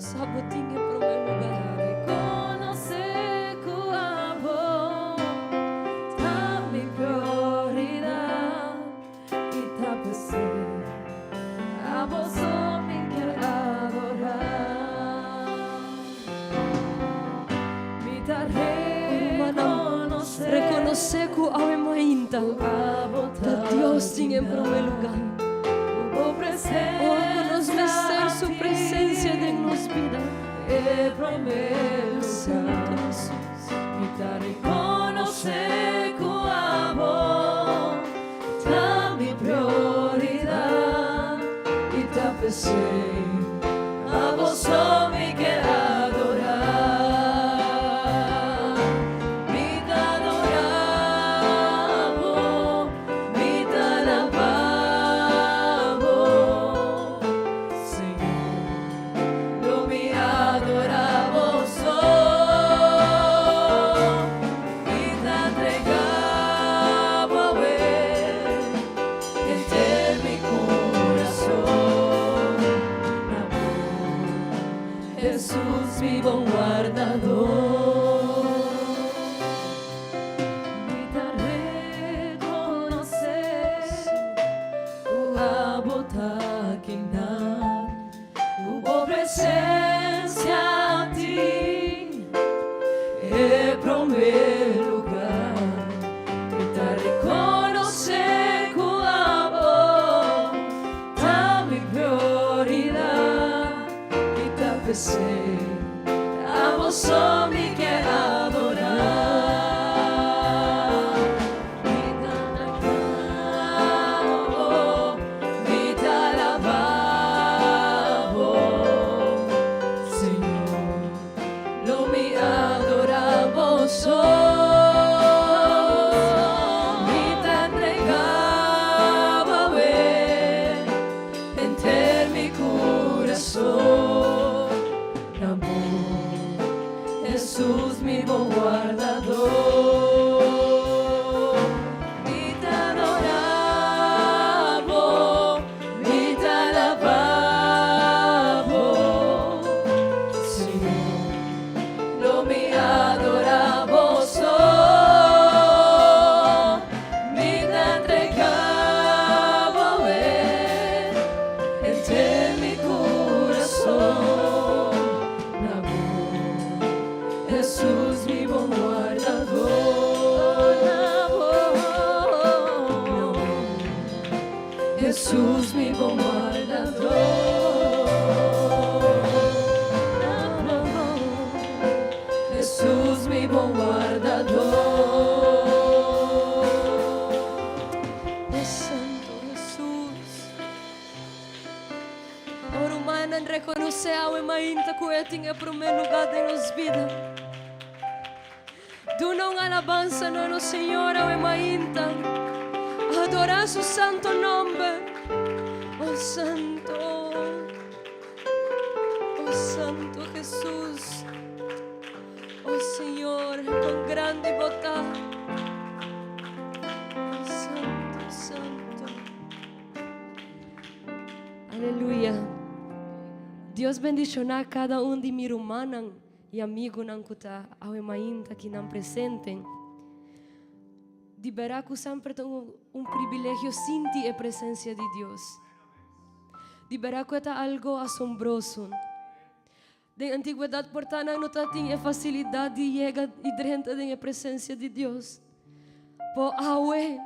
Jesús, abo tin e promé lugá. Rekonosé ku abo ta mi prioridat i ta p'esei abo so mi kier adorá. Mi ta rekonosé Rekonosé ku awe mainta ku abo ta ta Dios tin e promé lugá. Ku bo Oh, ku nos mester su presensia presensia tin den nos bida. E promé Santo lugá. Jesús. Mi ta rekonosé ku abo ta mi prioridat i ta p'esei abo so mi ke adorá. Mi ta adorá bo, mi ta alabá bo, Señor. Lo mi adorá bo so. Mi ta entregá bo henter mi kurason. Na bo, Hesus, mi bon wardadó. Mi ta rekonosé ku abo ta akinan, ku bo presensia tin e promé lugá. Mi ta rekonosé ku abo ta mi prioridat i ta p'esei abo so mi ke adorá. Mi ta adorá bo, mi ta alabá bo, Señor. Lo mi adorá bo so. Mi ta entregá bo henter mi kurason. Na bo, Hesus, mi bon wardadó. Mi ta adorá bo, mi ta alabá bo, Señor. Lo mi adorá bo so. Mi ta entregá bo henter mi kurason. Na bo, Hesus, mi bon wardadó. Na bo, Hesus, mi bon wardadó. Na bo, Hesus, mi bon wardadó. Oh Santo Jesús. Oh rumannan, rekonosé awe mainta ku e tin e promé lugá den nos bida. Duna un alabansa na nos Señor awe mainta. Adorá su santo nòmber. Oh Santo. Oh Santo Jesús. Oh Señor, kon grandi bo ta. Oh Santo, Santo. Aleluya. Dios bendishoná kada un di mi rumannan i amigunan ku ta awe mainta akinan presente. Di bèrdat ku semper ta un, un privilegio sinti e presensia di Dios. Di bèrdat ku ta algu asombroso. Den antigwedat por ta nan no tatin e fasilidat di yega i drenta den e presensia di Dios. Po awe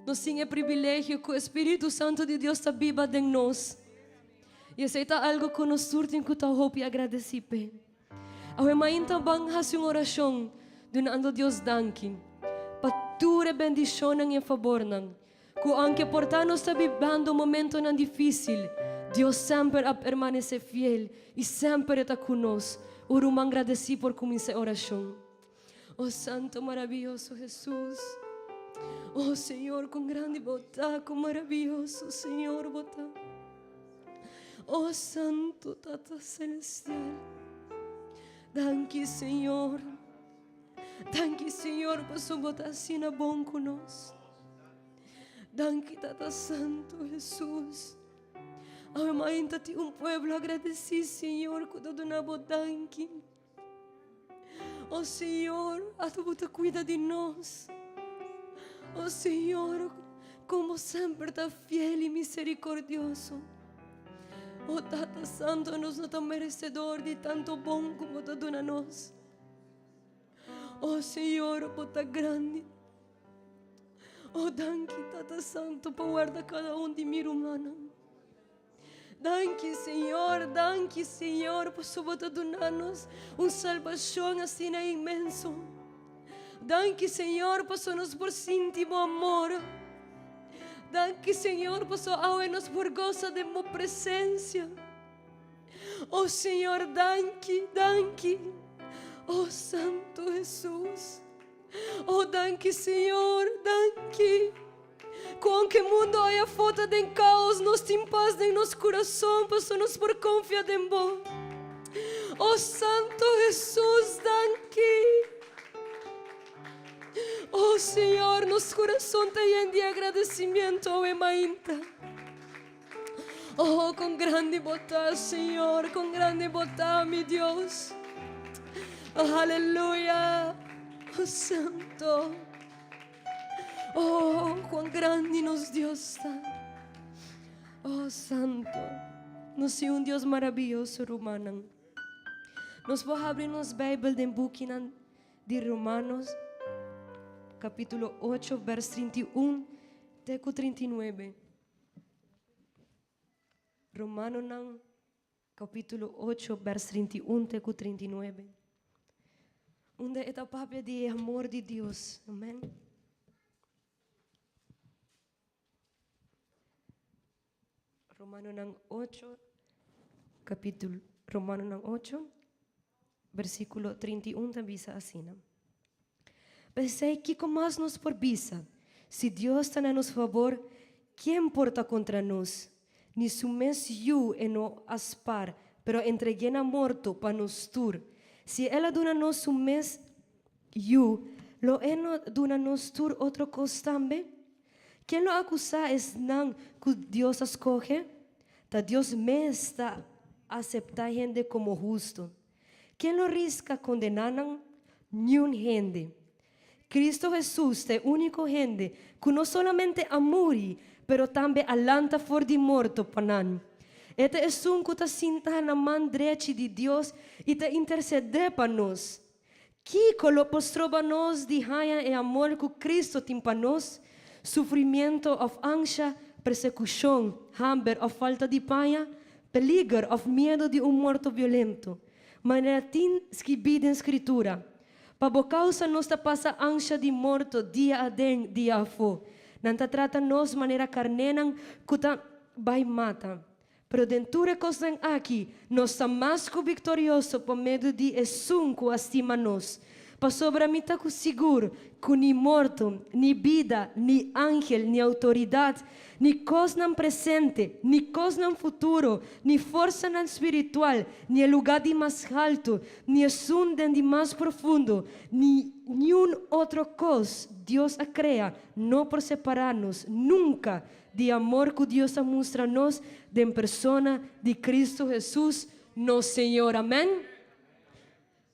nos tin e privilegio ku e Spiritu Santu di Dios ta biba den nos. I esei ta algu ku nos tur tin ku ta hopi agradesí p'e. Awe mainta ban hasi un orashon dunando Dios danki pa tur e bendishonnan i e fabornan ku aunke por ta nos ta bibando momentonan difísil, Dios semper a permanesé fiel i semper e ta ku nos. Un ruman gradesí por kuminsá e orashon. Oh Santo maravioso Hesus. Oh Señor, kon grandi bo ta, kon maravioso Señor bo ta. Oh Santo Tata Celestial. Danki Señor. Danki Señor pasobra bo ta asina bon ku nos. Danki Tata Santo Hesus. Awe mainta tin un pueblo agradesí, Señor, ku ta duna Bo danki. O Señor, ata Bo ta kuida di nos. O Señor, kon Bo semper ta fiel i miserikordioso. O Tata Santo, nos no ta meresedor di tanto bon ku Bo ta duna nos. O Señor, Bo ta grandi. O danki, Tata Santo, pa warda kada un di mi rumannan. Danki, Señor, danki, Señor, pasobra Bo ta duna nos un salbashon asina inmenso. Danki, Señor, pasobra nos por sinti Bo amor. Danki, Señor, pasobra awe nos por gosa den Bo presensia. O Señor, danki, danki. O Santo Hesus. O danki, Señor, danki. Ku aunke mundu aya afó ta den kaos, nos tin pas den nos kurason pasobra nos por konfia den Bo. O Santo Hesus, danki. O Señor, nos kurason ta yen di agradesimiento awe mainta. Oh, kon grandi Bo ta, Señor, kon grandi Bo ta, mi Dios. Oh, aleluya. Oh, Santo. Oh, cuán grandi nos Dios ta. Oh, Santo. Nos tin un Dios maraviyoso, rumannan. Nos por habri nos Bijbel den bukinan di Romanos, capítulo 8, vers 31 te cu 39. Romanonan capítulo 8, vers 31 te cu 39. Unda e ta papia di e amor di Dios. Amen. Romanonan 8, capítulo, Romanonan 8, versículo 31 ta bisa asina. P'esei, kiko mas nos por bisa? Si Dios ta na nos fabor, ken por ta kontra nos? Ni su mes Yu e no a spar, pero a entreg'é na morto pa nos tur. Si el a duna nos su mes Yu, lo e no duna nos tur otro kos tambe? Ken lo akusá esnan ku Dios a skohe? Ta Dios mes ta aseptá hende komo hustu. Ken lo riska kondená nan? Niun hende. Kristu Hesus ta e úniko hende ku no solamente a muri, pero tambe a lanta for di morto pa nan. E ta esun ku ta sinta na man drechi di Dios i ta intersedé pa nos. Kiko lo por stroba nos di haña e amor ku Kristu tin pa nos? Sufrimiento òf ansha, persekushon, hamber òf falta di paña, peliger òf miedu di un morto violento? Manera tin skibí den Skritura, Pa bo kousa nos ta pasa ansha di morto dia aden, dia afó. Nan ta trata nos manera karnénan ku ta bai mata. Pero den tur e kosnan aki, nos ta mas ku viktorioso pa medio di Esun ku a stima nos. Pasobra mi ta ku sigur ku ni morto, ni bida, ni angel, ni outoridat, ni kosnan presente, ni kosnan futuro, ni forsanan spiritual, ni e lugá di mas haltu, ni esun den di mas profundo, ni niun otro kos Dios a krea no por separá nos nunka di amor ku Dios a mustra nos den persona di Cristo Hesus, nos Señor. Amèn.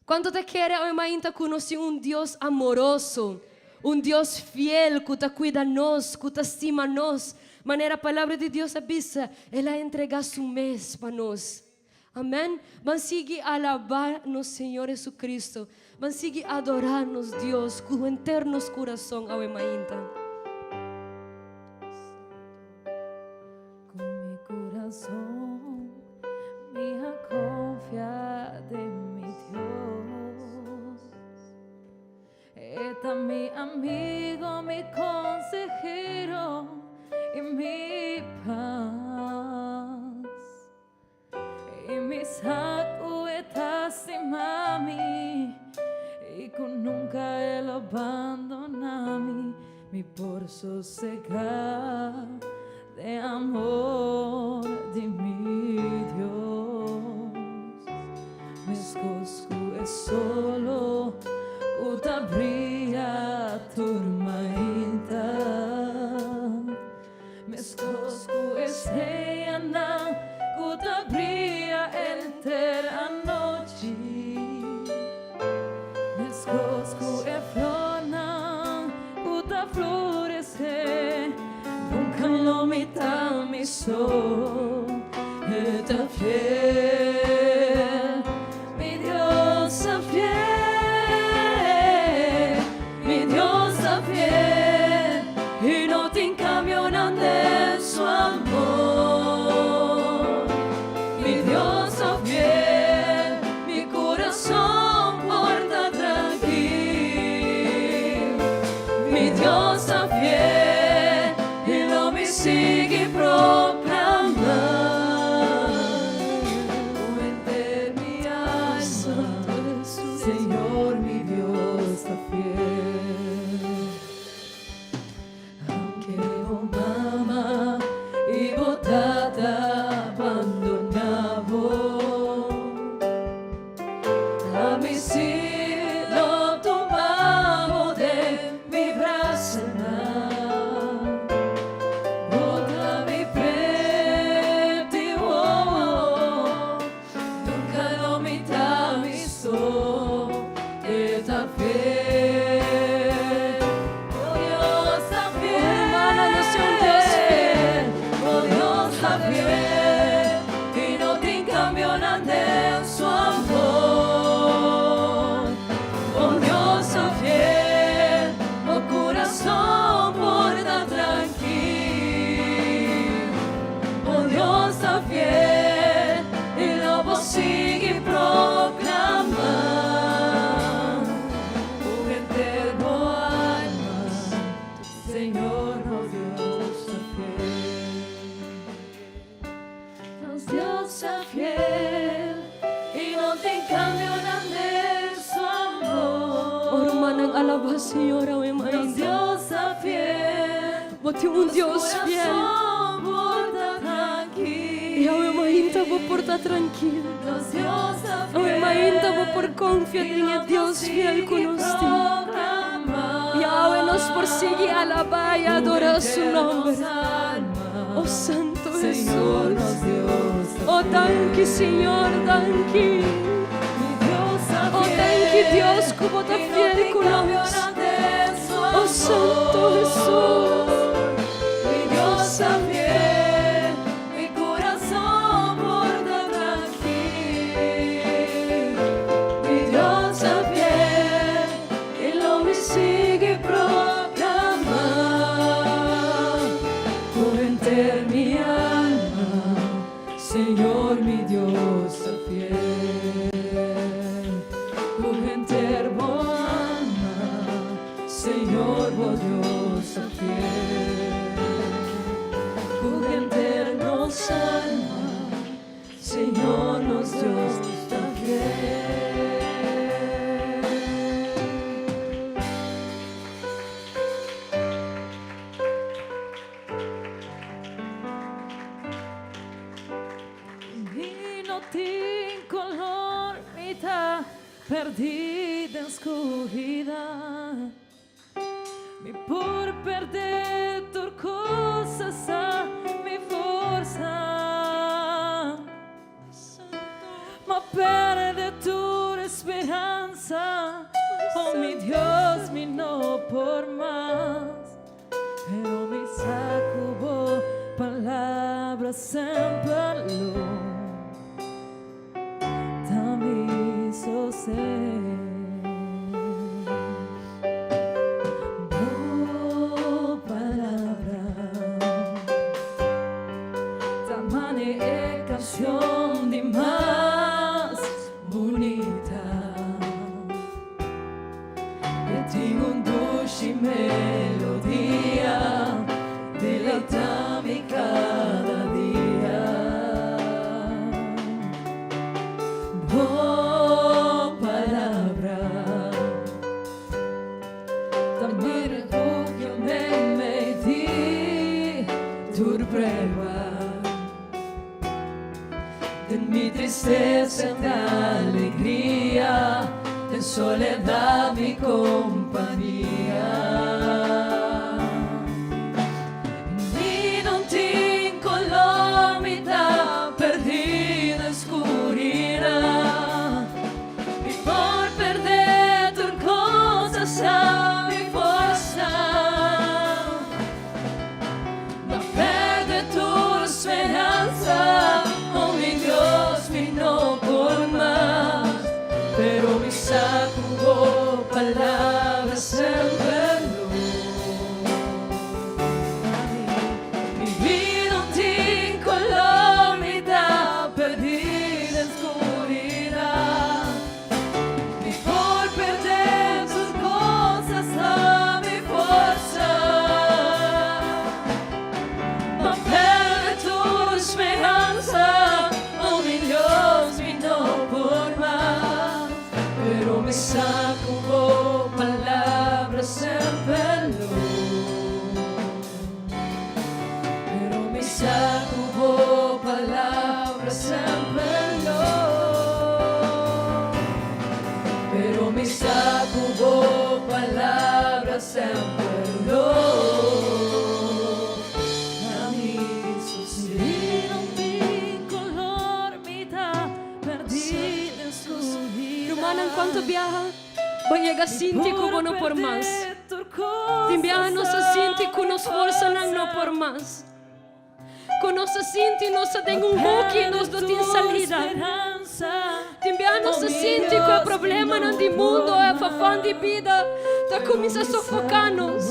Kuantu ta kere awe mainta ku nos tin un Dios amoroso, un Dios fiel ku ta kuida nos, ku ta stima nos? Manera Palabra di Dios a bisa, El a entregá su mes pa nos. Amèn. Ban sigui alabá nos Señor Jesucristo. Ban sigui adorá nos Dios ku henter nos kurason awe mainta. Ku mi kurason mi a konfia den mi Dios. E ta mi amigo, mi konsehero i mi pas. I mi sa ku e ta stima mi i ku nunka e lo bandona mi. Mi por sosegá den amor di mi Dios. Meskos ku e solo ku ta bria tur mainta. Meskos ku e streanan. anochi. Meskos ku e flornan ku ta floresé, nunka lo mi ta mi so. E ta fiel, mi Dios ta fiel, mi Dios ta fiel, i no tin kambionan den su amor. Mi Dios ta fiel, mi kurason por ta trankil. Mi Dios ta fiel, i lo mi sigui proklamá. Henter mi alma, Señor, mi Dios ta fiel. Aunke bo mama i bo tata bandoná bo, ami sí lo tuma bo den mi brasanan. Bo ta mi pret'i wowo, nunka lo mi ta mi so, e ta fiel. Oh Dios ta fiel, Rumannan, nos tin un Dios fiel. Oh Dios ta fiel, i no tin kambionan den su amor. Oh Dios ta fiel, bo kurason por ta trankil. Oh Dios ta fiel, i lo bo sigui proklamá. Henter bo alma, Señor, nos Dios ta fiel. Nos Dios ta fiel, i no tin kambionan den su amor. Oh, rumannan, alabá Señor, awe Nos mainta. Dios ta fiel, Bo tin un Dios fiel. Kurason por ta trankil. I awe mainta bo por ta trankil. Nos Dios ta fiel. Awe mainta bo por konfia den e Dios fiel ku nos tin. I awe nos por sigui alabá i adorá su nòmber. Oh Santu Señor, Hesus. nos Dios ta Oh, danki, Señor, danki. Mi Dios Oh, danki, Dios, ku bo ta fiel ku nos. Oh, Santu Hesus. Mi Dios ta fiel, mi kurason por ta trankil. Mi Dios ta fiel, i lo mi sigui proklamá. Henter mi alma, Señor, mi Dios ta fiel. Henter bo alma, Señor, bo Dios ta fiel. Henter nos alma, Señor, nos Dios ta fiel. Mi no tin koló, mi ta pèrdí den skuridat. Mi por pèrdè tur kos, mi forsa. M'a pèrdè tur speransa. Oh mi Dios, mi no por mas. Pero mi sa ku bo palabra semper lo ta mi sosten. Bo palabra ta manera e kansion di mas bunita. E tin un dushi melodia, deleitá mi kada dia. Bo palabra ta mi refugio meimei di tur prueba. Den mi tristesa ta alegria, den soledat mi kompania. Mi no tin koló, mi ta pèrdí den skuridat. mi sa ku bo palabra semper lo. Pero mi sa ku bo palabra semper lo. Pero mi sa ku bo palabra semper lo. Ta mi sosten. No tin koló, mi ta pèrdí den skuridat. Rumannan, kuantu biaha bo a yega sinti ku bo no por mas? Tin biaha nos a sinti ku nos forsanan no por mas. Ku nos a sinti nos ta den un hoki i nos no tin salida. Tin biaha nos a sinti ku e problemanan di mundu o e afafan di bida ta kuminsá sofoká nos.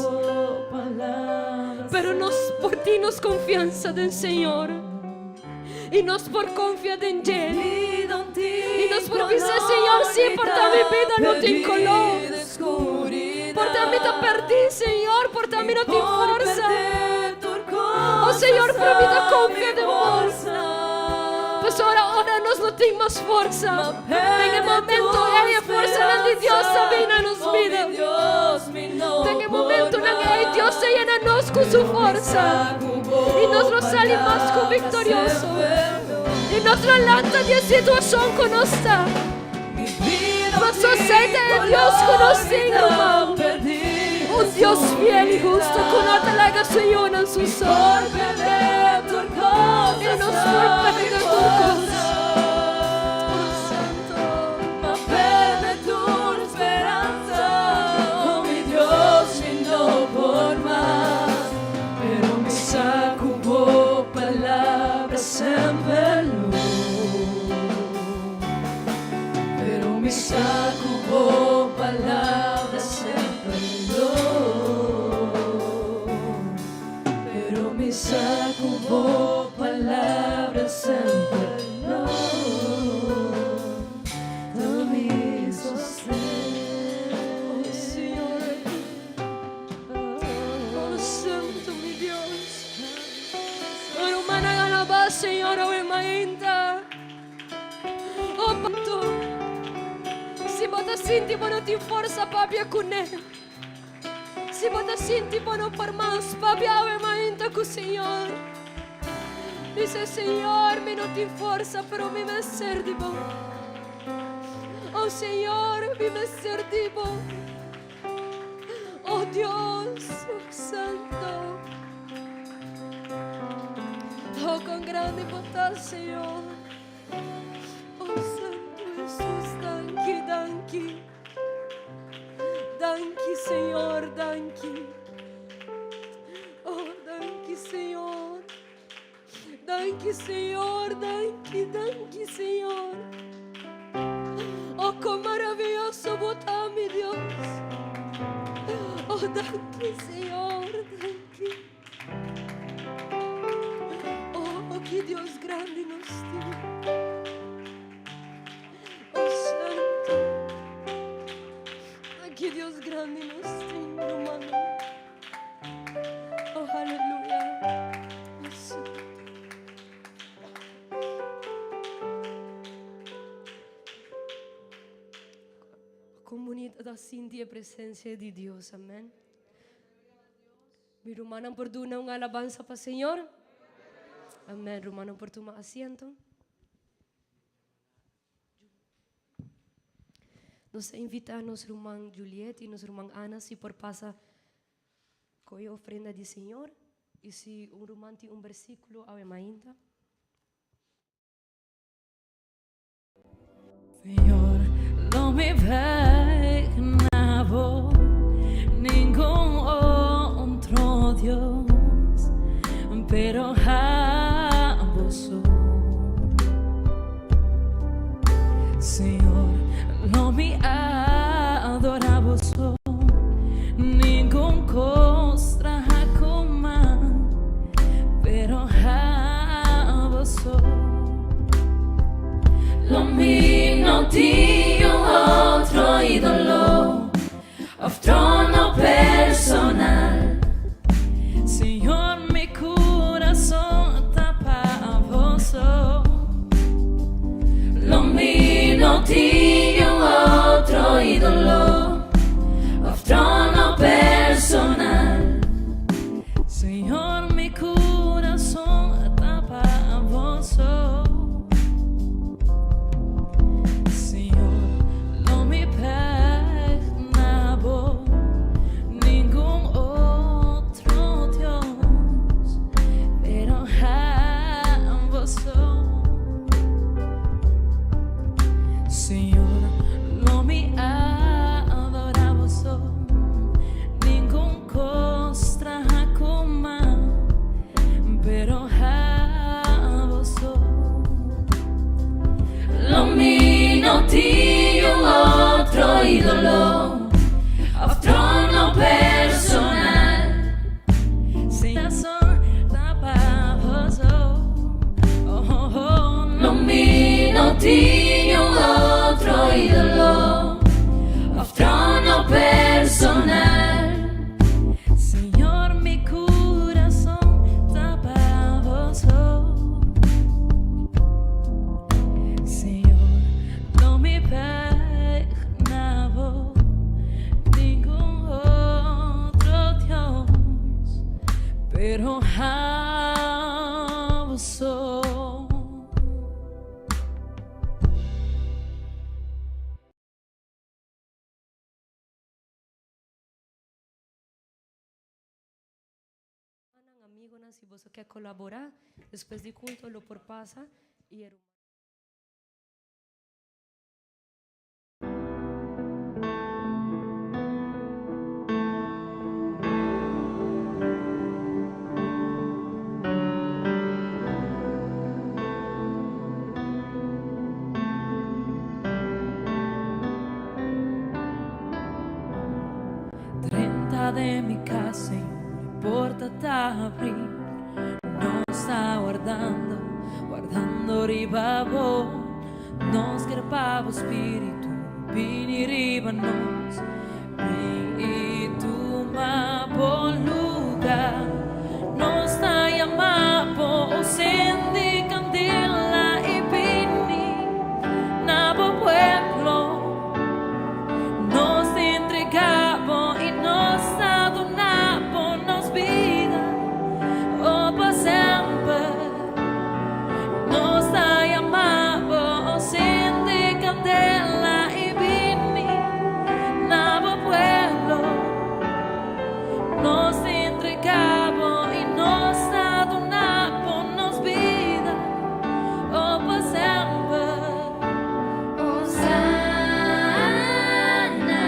Pero nos por tin nos konfiansa den Señor i nos por konfia den dje. I nos por bisa, Señor, sí, por ta mi bida no tin koló. Por ta mi ta pèrdí, Señor, por ta mi no tin forsa. Oh Señor, pero mi ta konfia den bo. Pasobra ora nos no tin mas forsa, den e momento ei e forsanan di Dios ta bin na nos bida. Den e momentonan ei Dios ta yena nos ku su forsa i nos lo sali mas ku viktorioso i nos lo lanta di e situashon ku nos ta. Paso esei ta e Dios ku nos tin, ruman, un Dios fiel i hustu ku no ta laga su yunan su so. I nos por pèrdè tur kos. Oh, santo. M'a pèrdè tur speransa, oh mi Dios, mi no por mas, pero mi sa ku bo palabra semper lo. Pero mi sa ku bo palabra semper lo. Pero mi sa ku bo palabra semper lo. Ta mi sosten. Oh Señor. Oh Santo mi Dios. Oh rumannan, alabá Señor, awe mainta. Oh Santo. Si bo ta sinti bo no tin forsa, papia kuné. Si bo ta sinti bo no por mas, papia awe mainta ku Señor. Bisa, Señor, mi no tin forsa, pero mi mester di bo. Oh Señor, mi mester di bo. Oh Dios, oh Santo. Oh, kon grandi bo ta, Señor. Oh Santo Jesus, danki, danki. Danki, Señor, danki. Oh, danki, Señor. Danki, Señor, danki, danki, Señor. Oh, kon maravioso bo ta, mi Dios. Oh, danki, Señor, danki. Oh, ki Dios grandi nos tin. Oh, Santo. Ki Dios grandi nos tin, ruman. Oh, aleluya. Oh, Santo. Kon bunita ta sinti e presensia di Dios, amèn. Mi rumannan por duna un alabansa pa Señor? Amèn. Rumannan por tuma asiento. Nos ta invitá nos ruman Juliet i nos ruman Ana si por pasa ku e ofrenda di Señor i si un ruman tin un bersíkulo awe mainta. Señor, lo mi bai na bo, ningun otro Dios, pero abo so. Señor, lo mi adorá bo so, ningun kos traha ku man, pero abo so. Lo mi no tin otro ídolo òf trono personal. Señor, mi kurason ta pa bo so. Lo mi no tin otro ídolo. Señor, lo mi adorá bo so, ningun kos traha ku man, pero abo so. Lo mi no tin un otro ídolo, òf trono personal. Kurason ta pa bo so. Oh, oh, oh. Lo mi no tin un otro ídolo, òf trono personal. Señor, mi kurason ta pa bo so. Señor, lo mi pega na bo, ningun otro Dios, pero abo so. Amigunan, si bo ke kolaborá, despues di kulto lo por pasa i Drenta den mi kas, Señor, porta ta habrí. Nos ta wardando, wardando riba bo. Nos ke pa bo Spiritu, bini riba nos. Bin i tuma bo lugá. Nos ta yama bo, sende kandela i bini na bo pueblo. Nos entregá bo i nos ta duna bo nos bida, oh, pa semper. Nos ta yama bo, sende kandela i bini na bo pueblo. Nos entregá bo i nos ta duna bo nos bida, oh, pa semper. Hosana,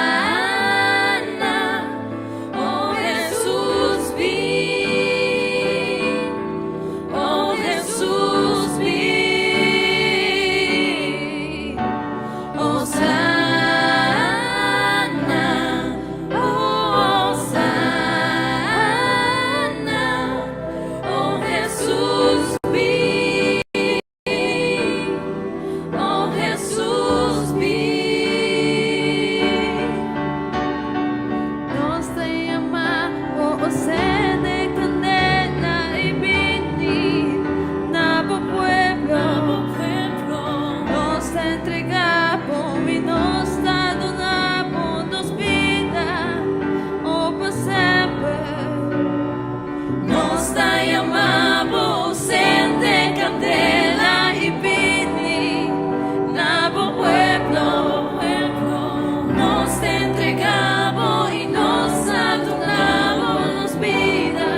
Hosana, oh Jesus bin, oh Jesus bin. Hosana, oh Hosana, oh Jesus bin. Oh Jesus bin. Nos ta yama bo, sende kandela i bini na bo pueblo. Nos ta entregá bo i nos ta duna bo nos bida, oh, pa semper. Nos ta yama bo, sende kandela i bini na bo pueblo. Nos ta entregá bo i nos ta duna bo nos bida,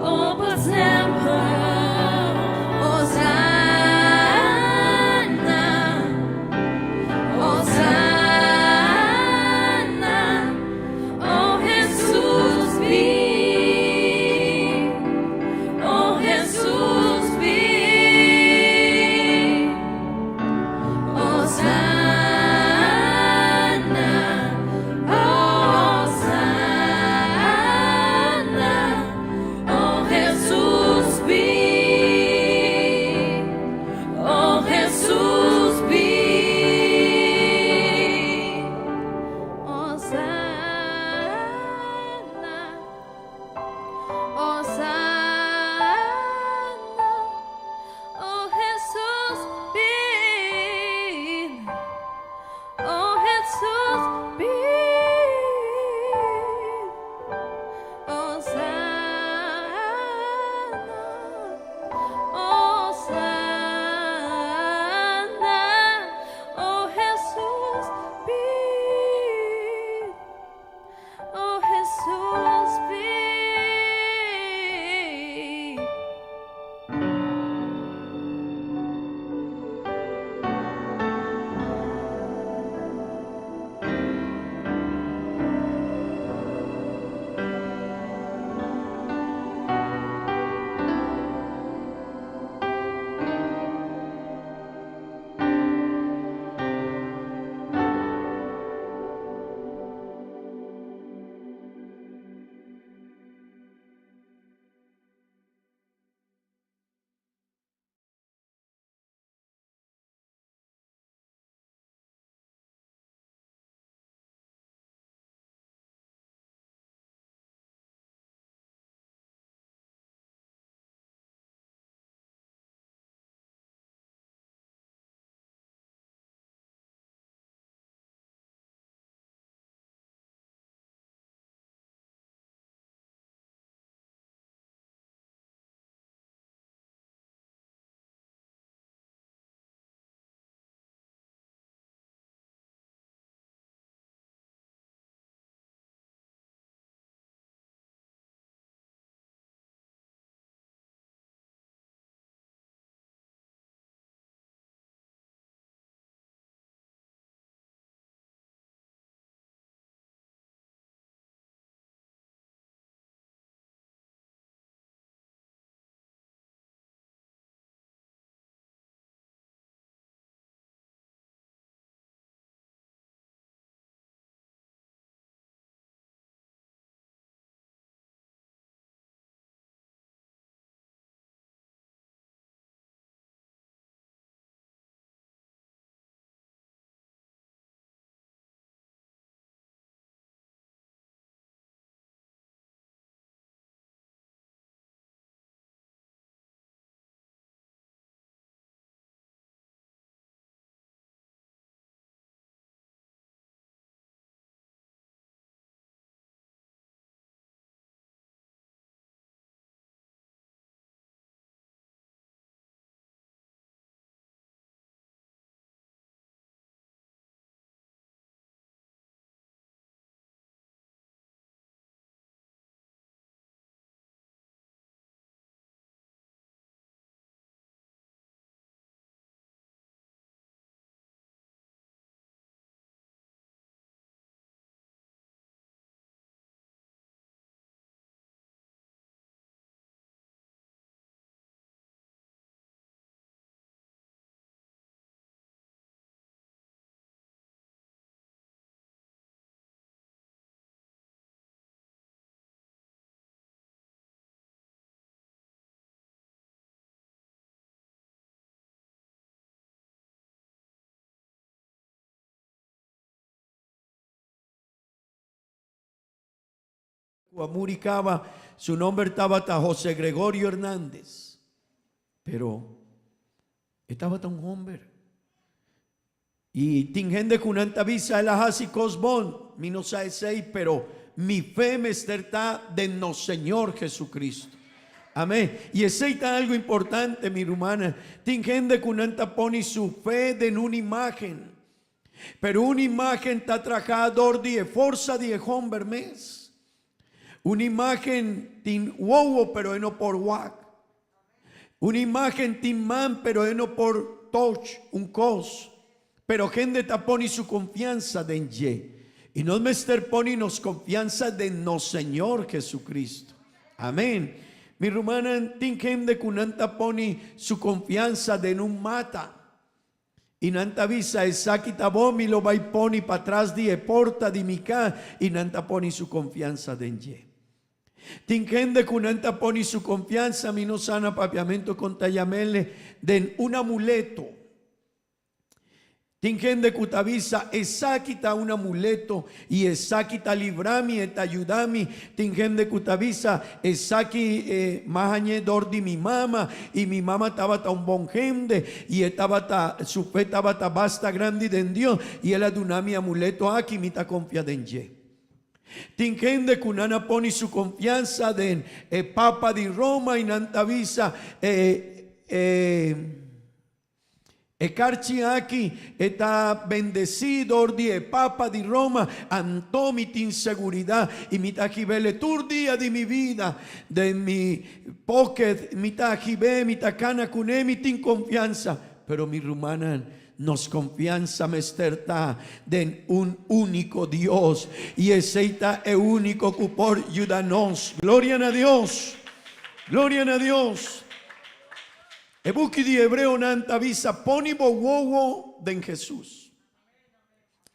oh, pa semper. Hosana. Ku a muri kaba, su nomber tabata José Gregorio Hernández. Pero e tabata un homber. I tin hende ku nan ta bisa el a hasi kos bon, mi no sa esei, pero mi fe mester ta den nos Señor Jesucristo. Amén. I esei ta algu importante, mi rumannan. Tin hende ku nan ta pone su fe den un imágen. Pero un imágen ta trahá dor di e forsa di e homber mes. Un imágen tin wowo pero e no por wak. Un imágen tin man pero e no por touch un kos. Pero hende ta pone su konfiansa den dje. I nos mester pone nos konfiansa den nos Señor Jesucristo. Amén. Mi rumannan, tin hende ku nan ta pone su konfiansa den un mata. I nan ta bisa, Esaki ta bo, mi lo bai poni patras di e porta di mi ka, i nan ta poni su konfiansa den dje. Tin hende ku nan ta poni su konfiansa, mi no sa na papiamentu kon ta yam'el, den un amuleto. Tin hende ku ta bisa, Esaki ta un amuleto, i esaki ta libra mi, e ta yuda mi. Tin hende ku ta bisa, Esaki e mas hañ'é dor di mi mama, i mi mama tabata un bon hende, i e tabata, su fe tabata basta grandi den Dios, i el a duna mi amuleto aki, mi ta konfia den dje. Tin hende ku nan a pone su konfiansa den e Papa di Roma, i nan ta bisa, E, e. E karchi aki e ta bendesí dor di e Papa di Roma, anto mi tin seguridat i mi ta hib'el tur dia di mi bida. Den mi pocket mi ta hib'é, mi ta kana kuné, mi tin konfiansa. Pero mi rumannan, nos konfiansa mester ta den un úniko Dios, i esei ta e úniko ku por yuda nos. Gloria na Dios! Gloria na Dios! E buki di Hebreonan ta bisa, Poni bo wowo den Hesus.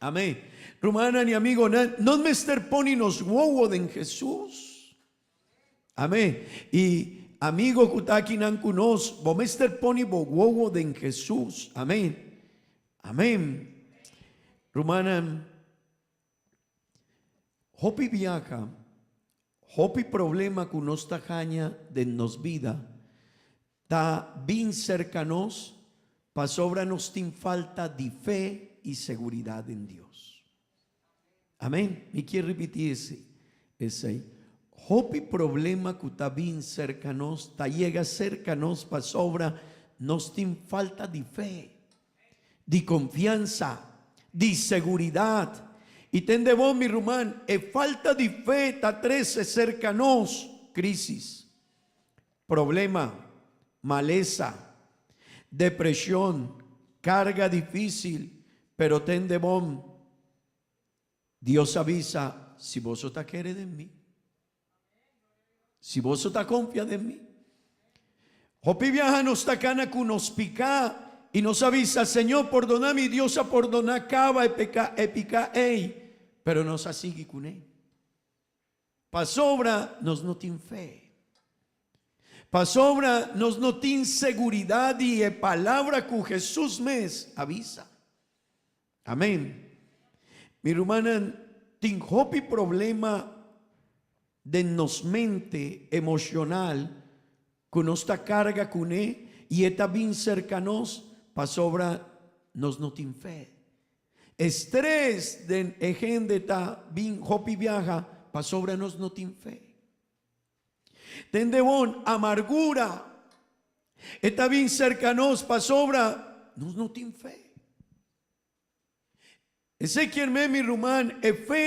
Amén. Rumannan i amigonan, nos mester poni nos wowo den Hesus. Amén. I amigo ku ta akinan ku nos, bo mester poni bo wowo den Hesus. Amén. Amén. Rumannan, hopi biaha, Hopi problema ku nos ta haña den nos bida ta bin serka nos pasobra nos tin falta di fe i seguridat den Dios. Amen. Mi kier ripití esei. Hopi problema ku ta bin serka nos ta yega serka nos pasobra nos tin falta di fe. Di konfiansa, di seguridat. I tende bon, mi ruman, e falta di fe ta trese serka nos krísis, problema, malesa, depreshon, karga difísil, pero tende bon, Dios a bisa, si boso ta kere den mi. Si boso ta konfia den mi. Hopi biaha nos ta kana ku nos piká i nos a bisa, Señor, pordona mi. Dios a pordoná kaba e peka e piká ei, pero nos a sigui kuné. Pasobra nos no tin fe. Pasobra nos no tin seguridat di e palabra ku Hesus mes a bisa. Amen. Mi rumannan, tin hopi problema den nos mente emocional cu nos ta carga cune y e ta bin cerca nos pasobra nos no tin fe. Estrés den e hende ta bin hopi biaha pasobra nos no tin fe. Tende bon, amargura e ta bin serka nos pasobra nos no tin fe. Esei kier men, mi ruman, e fe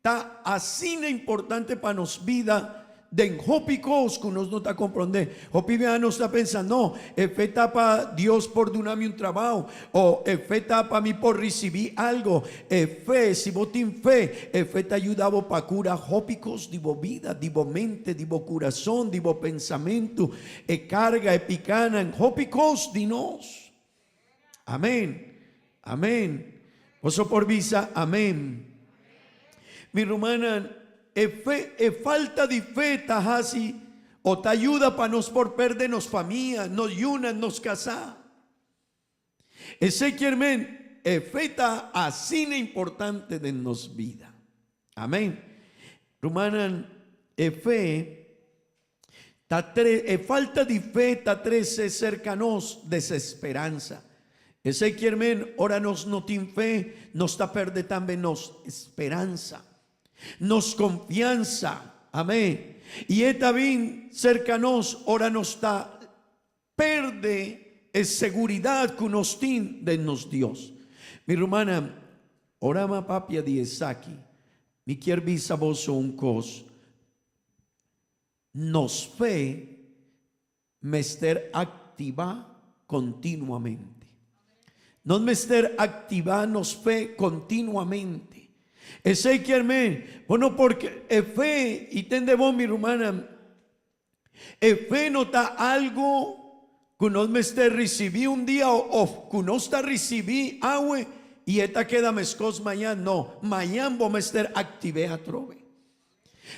ta asina importante pa nos bida den hopi kos ku nos no ta komprondé. Hopi biaha nos ta pensa, no, e fe ta pa Dios por duna mi un trabou, o e fe ta pa mi por risibí algo. E fe, si bo tin fe, e fe ta yuda bo pa kura hopi kos di bo bida, di bo mente, di bo kurason, di bo pensamentu, e karga, e pikanan, hopi kos di nos. Amen. Amen. Boso por bisa amen. Mi rumannan, e fe, e falta di fe ta hasi o ta yuda pa nos por perde nos famia, nos yunan, nos kasá. Esei kier men e fe ta asina importante den nos bida. Amen. Rumannan, e fe ta tre, e falta di fe ta trece cerca nos desesperansa. Esey kier men ora nos no tin fe, nos ta perde tambe nos speransa, nos confiansa. Amén. Y e ta bin cerca nos ora nos ta perde e seguridad cu nos tin den nos Dios. Mi rumannan, ora mi a papia di esaki, mi kier bisa boso un cos, Nos fe mester activa continuamente. Nos mester activa nos fe continuamente. Esey kier men, bo no por e fe, y tende bon mi rumannan, E fe no ta algu ku nos mester risibí un dia òf ku nos ta risibí awe i e ta keda meskos mañan. No, mañan bo mester aktiv'é atrobe.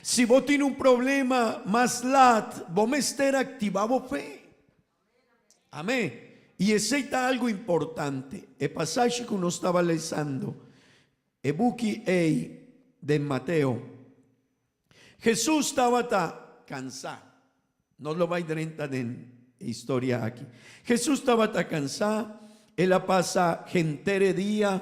Si bo tin un problema mas lat, bo mester aktivá bo fe. Amén. I esei ta algu importante. E pasashi ku nos taba lesando, e buki ei den Mateo, Hesus tabata kansá. Nos lo bai drenta den e historia aki. Hesus tabata kansá, el a pasa henter e dia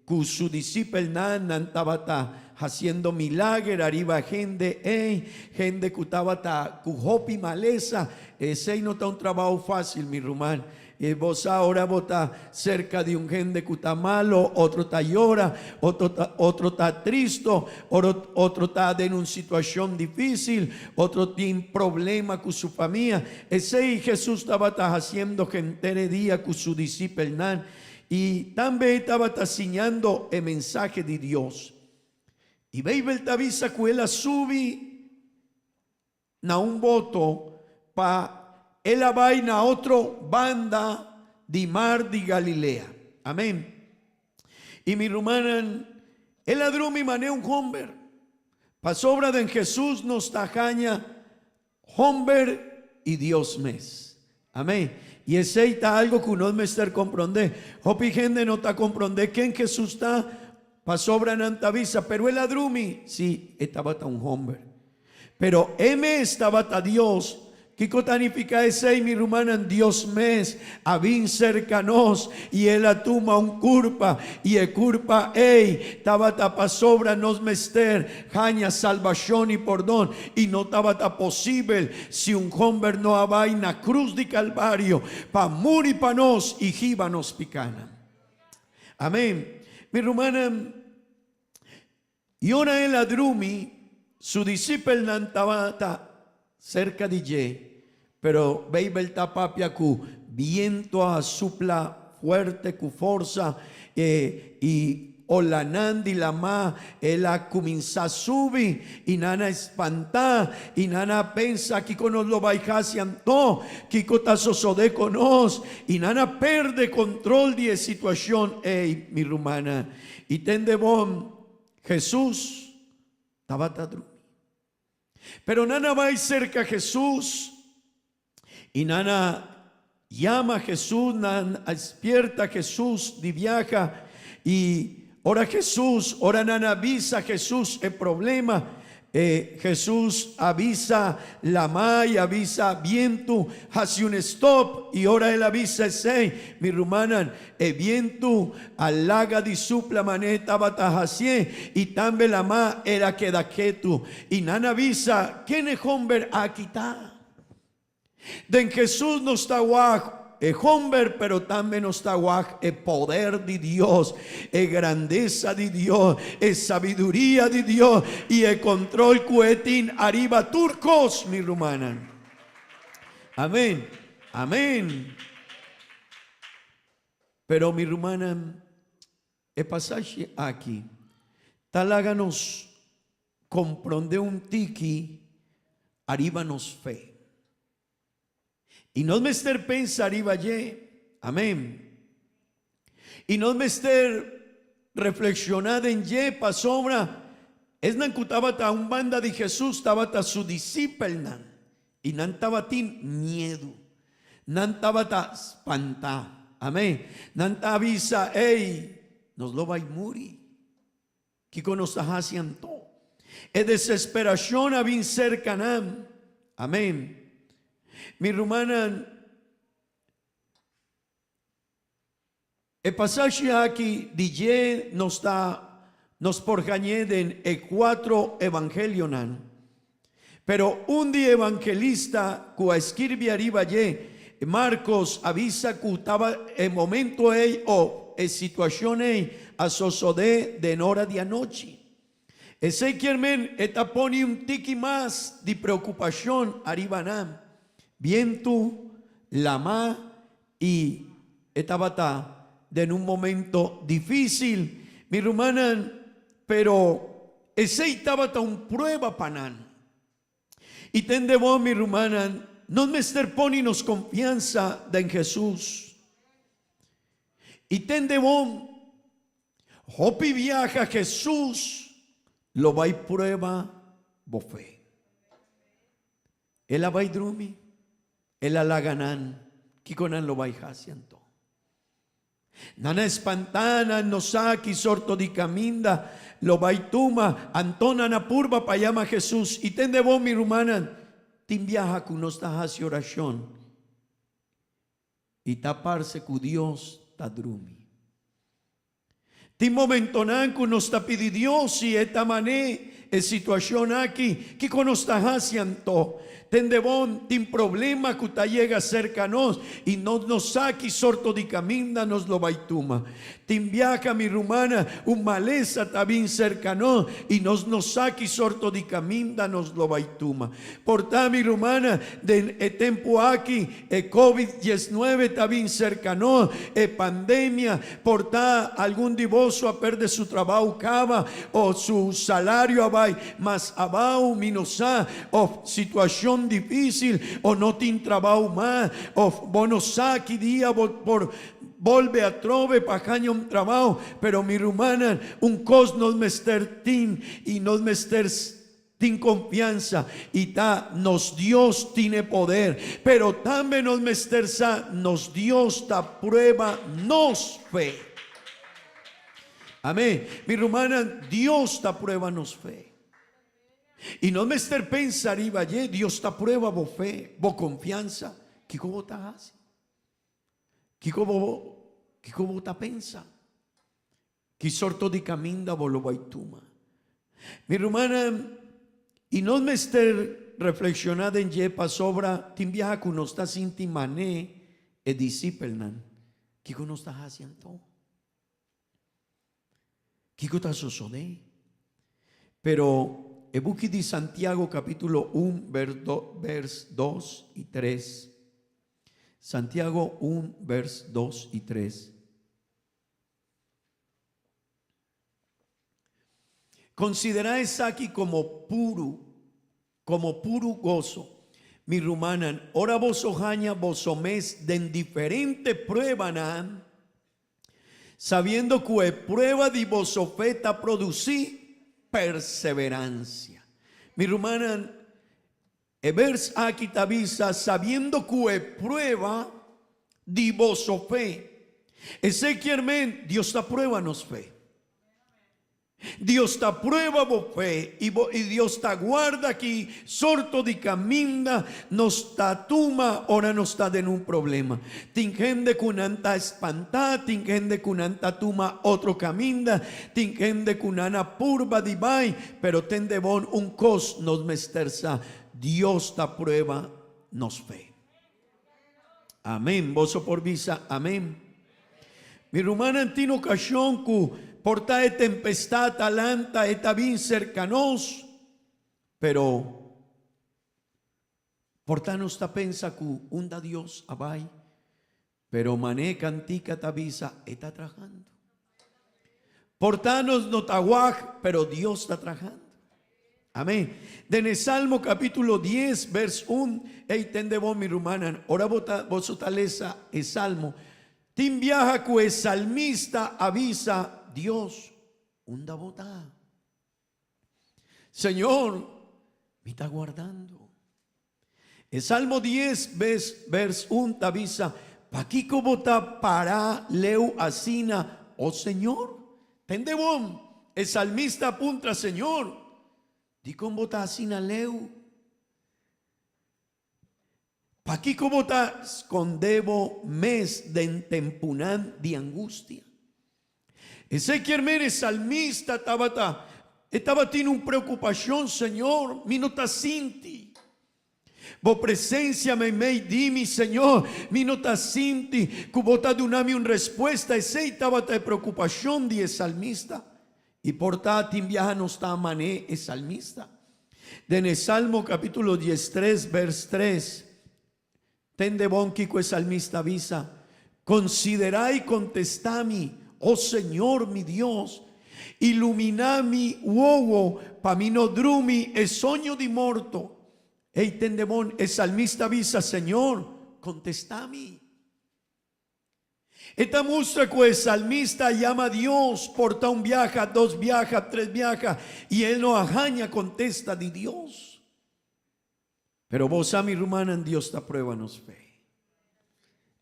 ku su disipelnan, nan tabata hasiendo milager ariba hende ei, hende ku tabata ku hopi malesa. Esei no ta un trabou fásil, mi ruman. I bo sa ora bo ta serka di un hende ku ta malo, otro ta yora, otro ta otro ta tristo, oro otro ta den un situashon difísil, otro tin problema ku su famia. Esei Hesus tabata hasiendo henter e dia ku su disipelnan, i tambe e tabata siñando e mensahe di Dios. I Beibel ta bisa ku el a subi na un boto pa el a bai na otro banda di mar di Galilea. Amen. I mi rumannan, el a drumi manera un homber. Pasobra den Jesus nos ta haña homber i Dios mes. Amen. I esei ta algo ku nos mester komprondé. Hopi hende no ta komprondé ken Jesus ta, pasobra nan ta bisa, Pero el a drumi. Sí, e tabata un homber. Pero e mes tabata Dios. Kiko ta nifiká esei, mi rumannan? Dios mes a bin serka nos i el a tuma un kurpa, i e kurpa ei tabata pasobra nos mester haña salbashon i pordon, i no tabata posibel si un homber no a bai na krus di Kalvario pa muri pa nos i hiba nos pikanan. Amen. Mi rumannan. I ora el a drumi, su disipelnan tabata serka di dje, pero Beibel ta papia ku bientu a supla fuerte ku forsa, i olanan di lamá el a kuminsá subi, i nan a spantá, i nan a pensa, Kiko nos lo bai hasi anto? Kiko ta sosodé ku nos? I nan a perde kontrol di e situashon ei, mi rumannan. I tende bon, Hesus tabata drumi. Pero nan a bai serka Hesus i nan a yama Hesus, nan a spierta Hesus di biaha. I ora Hesus, ora nan a bisa Hesus e problema, E Hesus a bisa lamá i a bisa bientu, Hasi un stòp! I ora el a bisa esei, mi rumannan, e bientu a laga di supla manera e tabata hasié, i tambe lamá el a keda ketu. I nan a bisa, Ken e hòmber aki ta? Den Hesus nos ta wak e homber, pero tambe nos ta wak e poder di Dios, e grandesa di Dios, e sabiduria di Dios i e control cu e tin ariba tur cos, mi rumannan. Amen. Amen. Pero mi rumannan, e pasashi aki ta laga nos Komprondé un tiki ariba nos fe. I nos mester pensa ariba dje. Amén. I nos mester reflekshoná den dje pasobra esnan ku tabata un banda di Hesus tabata su disipelnan i nan tabatin miedu. Nan tabata spantá. Amén. Nan ta bisa, Ey, nos lo bai muri. Kiko nos ta hasi anto? E desesperacion a bin cerca nan. Amen. Mi rumannan, e pasashi aki di dje nos ta nos por hañ'é den e cuatro evangelionan. Pero un di evangelista cu a skirbi ariba dje, Marcos, a bisa cu taba e momento ei of e situacion ei a sosodé den ora di anochi. Esei kier men e ta pone un tiki mas di preocupacion ariba nan. Bientu, lama i e tabata den un momento dificil, mi rumannan, pero esei tabata un prueba pa nan. I tende bon, mi rumannan, nos mester pone nos confiansa den Jesus. I tende bon, hopi biaha Jesus lo bai prueba bo fe. El a bai drumi, el a laga nan, kiko nan lo bai hasi anto? Nan a espantá, nan no sa ki sorto di kaminda lo bai tuma, anto nan a purba pa yama Jesus. I tende bon, mi rumannan, tin biaha ku nos ta hasi orashon i ta parse ku Dios ta drumi. Tin momentonan ku nos ta pidi Dios si e ta man'é e situashon aki, kiko nos ta hasi anto? Tende bon, tin problema ku ta yega serka nos i nos no sa ki sorto di kaminda nos lo bai tuma. Tin biaha, mi rumana, un malesa ta bin serka nos i nos no sa ki sorto di kaminda nos lo bai tuma. Por ta, mi rumana, den e tempu aki e covid diesnuebe ta bin serka nos, e pandemia, por ta algun di boso a perde su trabou kaba o su salario a bai mas abou, mi no sa, of situacion dificil o no tin trabou mas of bo no sa ki dia bo por bolbe atrobe pa haña un trabou, pero mi rumannan, un cos nos mester tin y nos mester Tin confiansa y ta nos Dios tin e poder, pero tambe nos mester sa nos Dios ta prueba nos fe. Amen. Mi rumannan, Dios ta prueba nos fe. Y nos mester pensa riba dje, Dios ta prueba bo fe, bo confiansa. Kico bo ta haci? Kico bo, kico bo ta pensa? Ki sorto di kaminda bo lo bai tuma? Mi rumannan, i nos mester reflekshoná den dje pasobra tin biaha ku nos ta sinti man'é e disipelnan. Kiko nos ta hasi anto? Kiko ta sosodé? Pero e buki di Santiago kapítulo un vers dos i tres, Santiago un vers dos i tres. Konsiderá esaki komo puru, komo puru goso, mi rumannan, ora boso haña boso mes den diferente pruebanan, sabiendo ku e prueba di boso fe ta produsí perseveransia. Mi rumannan, e bers aki ta bisa sabiendo ku e prueba di boso fe. Esei kier men Dios ta prueba nos fe. Dios ta prueba bo fe i bo i Dios ta guarda ki sorto di kaminda nos ta tuma ora nos ta den un problema. Tin hende ku nan ta spantá, tin hende ku nan ta tuma otro kaminda, tin hende ku nan a purba di bai, Pero tende bon un kos nos mester sa, Dios ta prueba nos fe. Amen. Boso por bisa amen. Mi rumannan, tin okashon ku por ta e tempestat a lanta, e ta bin serka nos, pero por ta nos ta pensa ku unda Dios a bai. Pero mané kantika ta bisa, e ta trahando. Por ta nos no ta wak, pero Dios ta trahando. Amén. Den e Salmo capítulo 10, vers 1, ey tende bon mi rumannan, ora bo ta, boso ta lesa e Salmo, tin biaha ku e salmista a bisa, Dios, unda bo ta? Señor, mi ta guardando. E Salmo dies, bes, vers un ta bisa, Pakiko bo ta pará leu asina, o Señor? Tende bon, e salmista a puntra, Señor, Dikon bo ta asina leu? Pakiko bo ta skonde bo mes den tempunan di angustia? Esei kier men e salmista tabata, e tabatin un preokupashon, Señor, mi no ta sinti Bo presensia meimei di mi, Señor, mi no ta sinti ku Bo ta duna mi un respuesta. Esei tabata e preokupashon di e salmista. I por ta tin biaha nos ta man'é e salmista. Den e Salmo capítulo diestres vers tres, tende bon kiko e salmista a bisa, Considerá i contestá mi, o Señor mi Dios, iluminá mi wowo pa mi no drumi e soño di morto. Ei tende bon, e salmista a bisa, Señor, contestá mi. E ta mustra ku e salmista a yama Dios por ta un biaha, dos biaha, tres biaha, i el no a haña kontesta di Dios. Pero bo sa, mi rumannan, Dios ta prueba nos fe.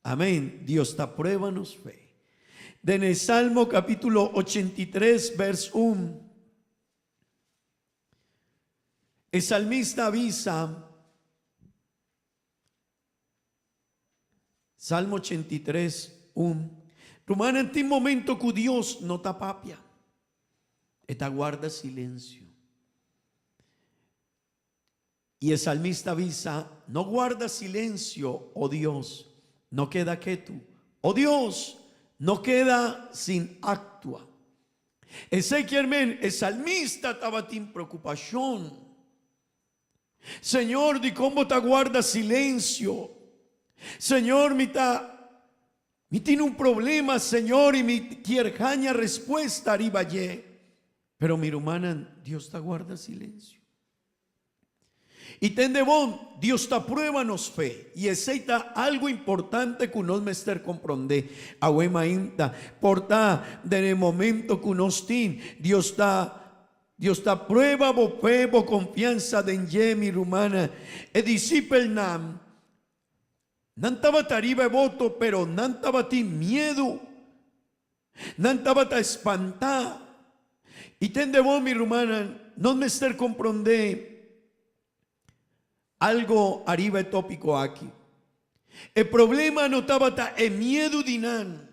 Amén. Dios ta prueba nos fe. Den e Salmo capítulo 83, vers 1, e salmista a bisa, Salmo 83, 1. Rumannan, tin momento ku Dios no ta papia. E ta guarda silensio. I e salmista bisa, No guarda silensio, o Dios, no keda ketu. O Dios, no keda sin aktua. Esei kier men e salmista tabatin preokupashon. Señor, dikon bo ta guarda silencio? Señor, mi ta mi tin un problema, Señor, i mi kier haña respuesta riba dje. Pero mi rumannan, Dios ta guarda silencio. I tende bon, Dios ta prueba nos fe, i esei ta algu importante ku nos mester komprondé awe mainta. Por ta den e momento ku nos tin, Dios ta Dios ta prueba bo fe, bo konfiansa den dje, mi rumannan. E disipelnan, nan tabata riba e boto, pero nan tabatin miedu. Nan tabata espantá. I tende bo, mi rumannan, nos mester komprondé algo ariba e tópiko aki. E problema no tabata e miedu di nan.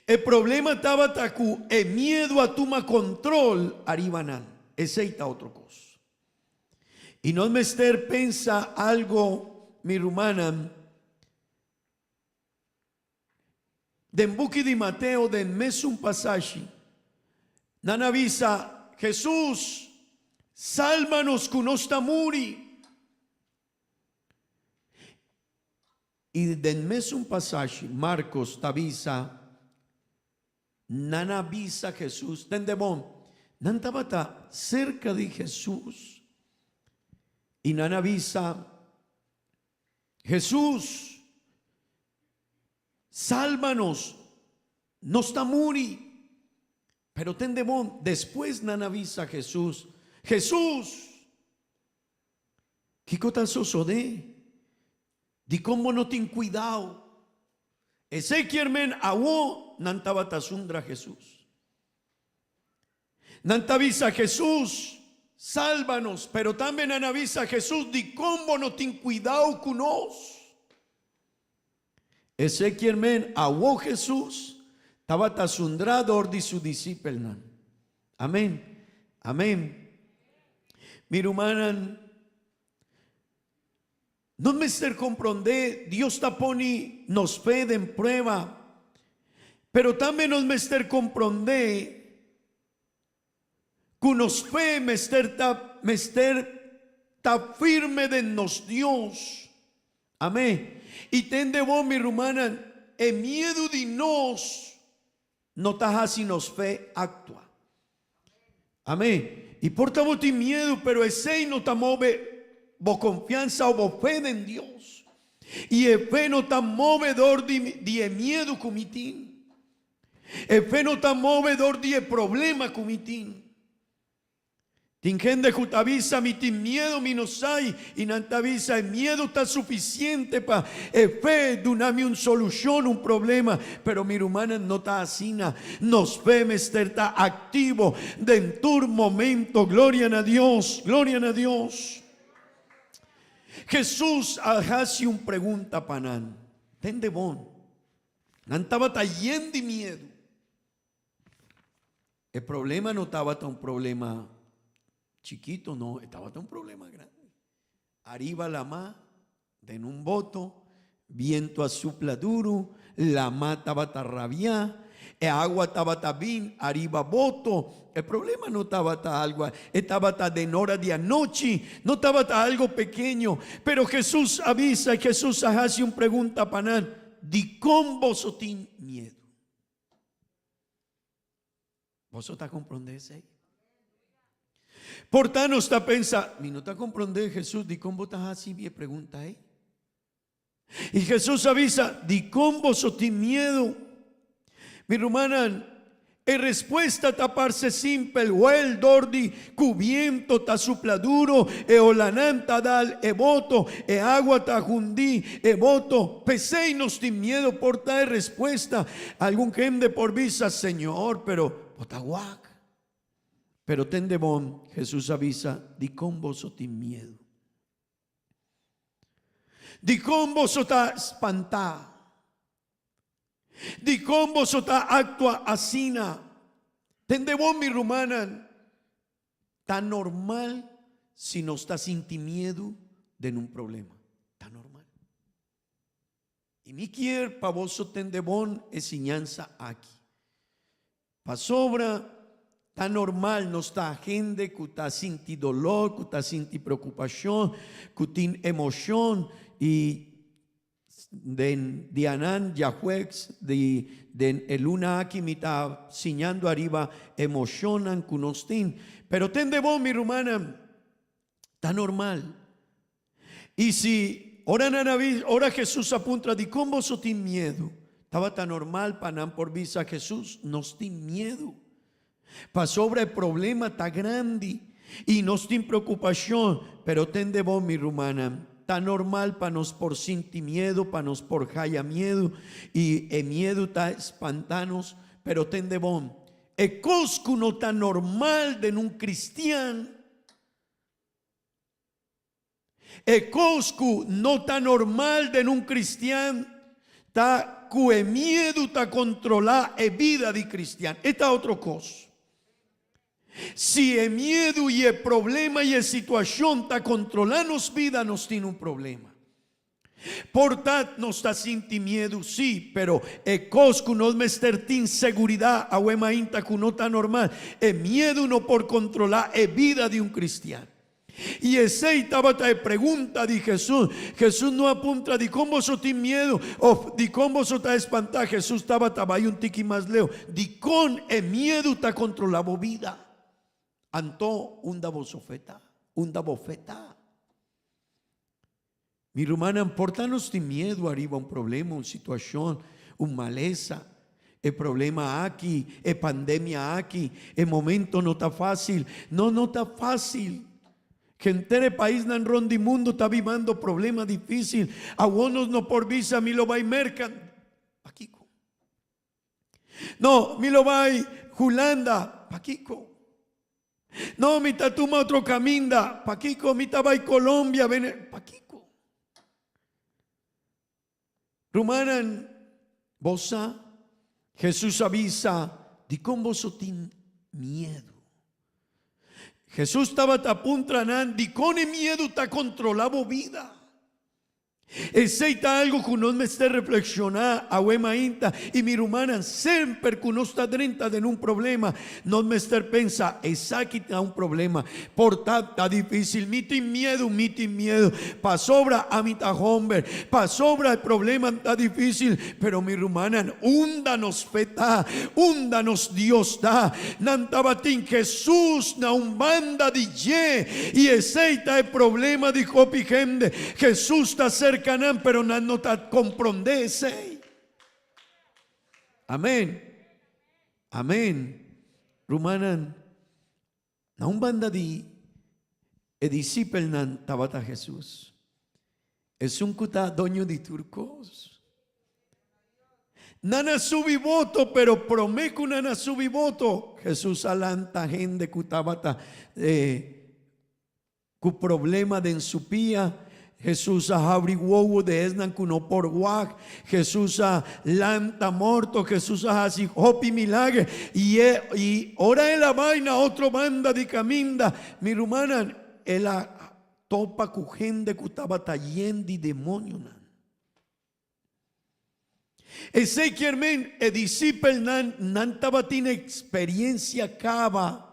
E problema tabata ku e miedu a tuma kontrol ariba nan. Esei ta otro kos. I nos mester pensa algo, mi rumannan, den buki di Mateo den mesun pasashi, nan a bisa, Jesus, salba nos ku nos ta muri. I den mesun pasashi, Marcos ta bisa, Nan a bisa Jesus, tende bon, nan tabata serka di Jesus, i nan a bisa, Jesus, salba nos, nos ta muri. Pero tende bon, despues nan a bisa Jesus, Jesus, Kiko ta sosodé? Dikon bo no tin kuidao? Esei kier men awo nan tabata sundra Hesus. Nan ta bisa Hesus, Salba nos, pero tambe nan a bisa Hesus, Dikon bo no tin kuidao ku nos? Esei kier men awo Hesus tabata sundra dor di su disipelnan. Amen. Amen. Mi rumannan, nos mester komprondé Dios ta pone nos fe den prueba, pero tambe nos mester komprondé ku nos fe mester ta mester ta firme den nos Dios. Amen. I tende bo, mi rumannan, e miedu di nos No ta hasi nos fe actua. Amén. Y por ta bo tin miedu, pero esey no ta move bo confianza o bo fe den Dios. Y e fe no ta move dor di, di e miedu cu mi tin. E fe no ta move dor di e problema cu mi tin. Tin hende ku ta bisa, Mi tin miedu, mi no sai, i nan ta bisa, E miedu ta sufisiente pa e fe duna mi un solushon, un problema. Pero mi rumannan, no ta asina. Nos fe mester ta aktivo den tur momento. Gloria na Dios! Gloria na Dios! Hesus a hasi un pregunta pa nan. Tende bon. Nan tabata yen di miedu. E problema no tabata un problema chikito, no, e tabata un problema grandi. Ariba lamá, den un boto, bientu a supla duru, lamá tabata rabiá, e agua tabata bin ariba boto. E problema no tabata algu, e tabata den ora di anochi, no tabata algu pekeño. Pero Hesus a bisa, Hesus a hasi un pregunta pa nan, Dikon boso tin miedu? Boso ta komprondé esei? Por ta nos ta pensa, mi no ta komprondé Hesus, dikon bo ta hasi mi e pregunta ei? I Hesus a bisa, dikon boso tin miedu? Mi rumannan, e respuesta ta parse simpel, Wèl, dor di ku biento ta supla duro, e olanan ta dal e boto, e agua ta hundi e boto. P'esei nos tin miedu por ta e respuesta. Algun hende por bisa, Señor, pero bo ta wak. Pero tende bon, Hesus a bisa, dikon boso tin miedu? Dikon boso ta spantá? Dikon boso ta aktua asina? Tende bon, mi rumannan, ta normal si nos ta sinti miedu den un problema. Ta normal. I mi kier pa boso tende bon e siñansa aki. Pasobra ta normal nos ta hende ku ta sinti dolor, ku ta sinti preokupashon, ku tin emoshon i den dianan djahueks di den e luna aki mi ta siñando ariba emoshonnan ku nos tin. Pero tende bon mi rumannan, ta normal. I si ora nan a bisa, ora Hesus a puntra, Dikon boso tin miedu? Tabata normal pa nan por bisa Hesus, Nos tin miedu, pasobra e problema ta grandi i nos tin preokupashon. Pero tende bon, mi rumannan, ta normal pa nos por sinti miedu, pa nos por haya miedu, i e miedu ta spanta nos. Pero tende bon, e kos ku no ta normal den un kristian, E kos ku no ta normal den un kristian ta ku e miedu ta kontrolá e bida di kristian. E ta otro kos. Si e miedu i e problema i e situashon ta kontrolá nos bida, nos tin un problema. Por ta nos ta sinti miedu, sí, pero e kos ku nos mester tin seguridat awe mainta ku no ta normal, e miedu no por kontrolá e bida di un kristian. I esei tabata e pregunta di Hesus. Hesus no a puntra, Dikon boso tin miedu? òf Dikon boso ta espantá? Hesus tabata bai un tiki mas leu, Dikon e miedu ta kontrolá bo bida? Anto unda boso fe ta? Unda bo fe ta? Mi rumannan, por ta nos tin miedu ariba un problema, un situashon, un malesa. E problema aki, e pandemia aki, e momento no ta fásil. No, no ta fásil. Henter e paisnan rond di mundu ta bibando problema difísil. Awor nos no por bisa mi lo bai Merka. Pakiko? No, mi lo bai Hulanda. Pakiko? No, mi ta tuma otro caminda. Pakiko? Mi ta bai Colombia, Vene. Pakiko? Rumannan, bo sa, Jesus a bisa, Dikon boso tin miedu? Jesus tabata puntra nan, Dikon e miedu ta kontrola bo bida? Esei ta algu ku nos mester reflekshoná awe mainta i mi rumannan, semper ku nos ta drenta den un problema, nos mester pensa, Esaki ta un problema, por ta ta difísil, mi tin miedu, mi tin miedu, pasobra ami ta homber, pasobra e problema ta difísil, pero mi rumannan, unda nos fe ta? Unda nos Dios ta? Nan tabatin Hesus na un banda di dje, i esei ta e problema di hopi hende. Hesus ta serka nan, pero nan no ta komprondé esei. Amen. Amen. Rumannan, na un banda di. E disipelnan tabata Hesus. Esun ku ta doño di tur kos. Nan a subi boto, pero promé ku nan a subi boto, Hesus a lanta hende ku tabata ku problema den su pia. Hesus a habri wowo de esnan ku no por wak. Hesus a lanta morto. Hesus a hasi hopi milager. I e i ora el a bai na otro banda di kaminda, mi rumannan, el a topa ku hende ku tabata yen di demonionan. Esei kier men e disipelnan nan tabatin eksperensia kaba.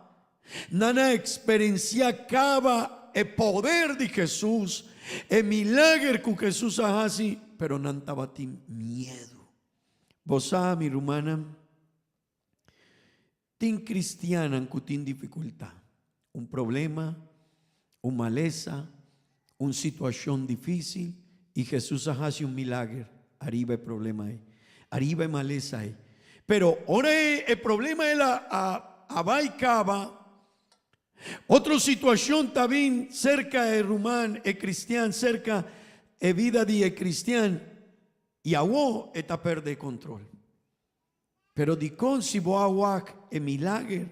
Nan a eksperensiá kaba e poder di Hesus, e milager ku Hesus a hasi, pero nan tabatin miedu. Bo sa, mi rumannan, tin kristiannan ku tin difikultá, un problema, un malesa, un situashon difísil, i Hesus a hasi un milager ariba e problema ei, ariba e malesa ei. Pero ora e problema el a a bai kaba, otro situashon ta bin serka e ruman, e kristian, serka e bida di e kristian, i awo e ta perde e kontrol. Pero dikon si bo a wak e milager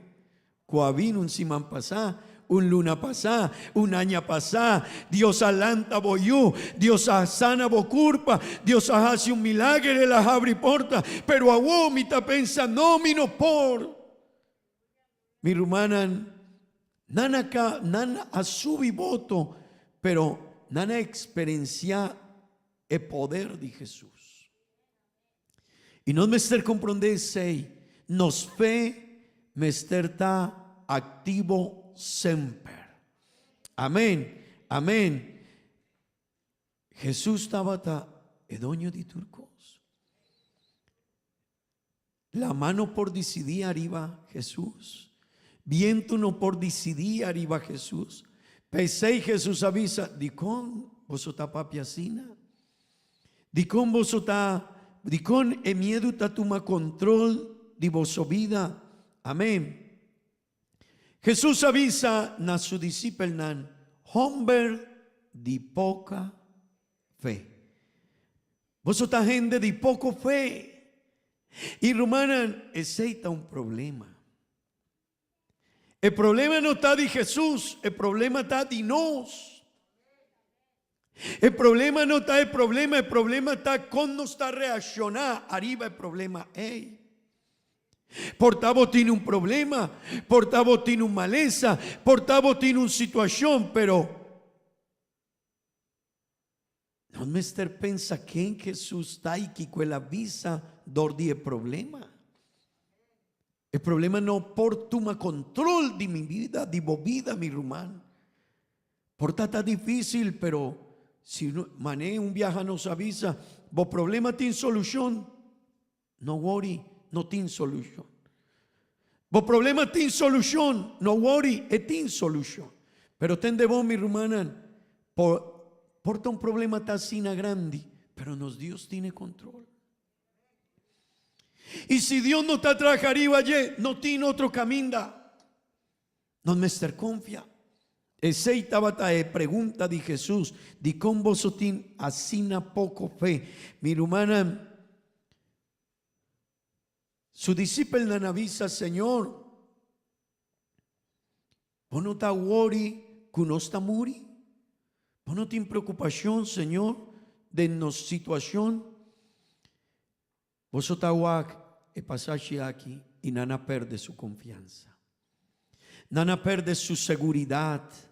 ku a bin un siman pasá, un luna pasá, un aña pasá? Dios a lanta bo yu, Dios a sana bo kurpa, Dios a hasi un milager, El a habri porta, pero awor mi ta pensa, no, mi no por. Mi rumannan, nan a ka, nan a subi boto, pero nan a eksperensiá e poder di Hesus. I nos mester komprondé esei, nos fe mester ta aktivo semper. Amén, amén. Hesus tabata e doño di tur kos. Lama no por disidí ariba Hesus. Bientu no por disidí ariba Hesus. P'esei Hesus a bisa, Dikon boso ta papia asina? Dikon boso ta, dikon e miedu ta tuma kontrol di boso bida? Amén. Hesus a bisa na su disipelnan, Homber di poka fe. Boso ta hende di poko fe. I rumannan, esei ta un problema. E problema no ta di Hesus, e problema ta di nos. E problema no ta e problema, e problema ta kon nos ta reakshoná ariba e problema ei. Por ta bo tin un problema, por ta bo tin un malesa, por ta bo tin un situashon, pero nos mester pensa ken Hesus ta i kiko el a bisa dor di e problema. E problema no por tuma control di mi bida, di bo bida, mi ruman. Por ta ta difícil, pero si mané un biaha nos a bisa, bo problema tin solucion. No worry, no tin solucion. Bo problema tin solucion, no worry, e tin solucion. Pero tende bon, mi rumannan, por, por ta un problema ta asina grandi, pero nos Dios tin e control. I si Dios no ta traha riba dje, no tin otro kaminda. Nos mester konfia. Esei tabata e pregunta di Hesus, Dikon boso tin asina poko fe? Mi rumannan, su disipelnan a bisa, Señor, bo no ta wori ku nos ta muri? Bo no tin preokupashon, Señor, den nos situashon? Boso ta wak e pasashi aki i nan a perde su konfiansa. Nan a perde su seguridat.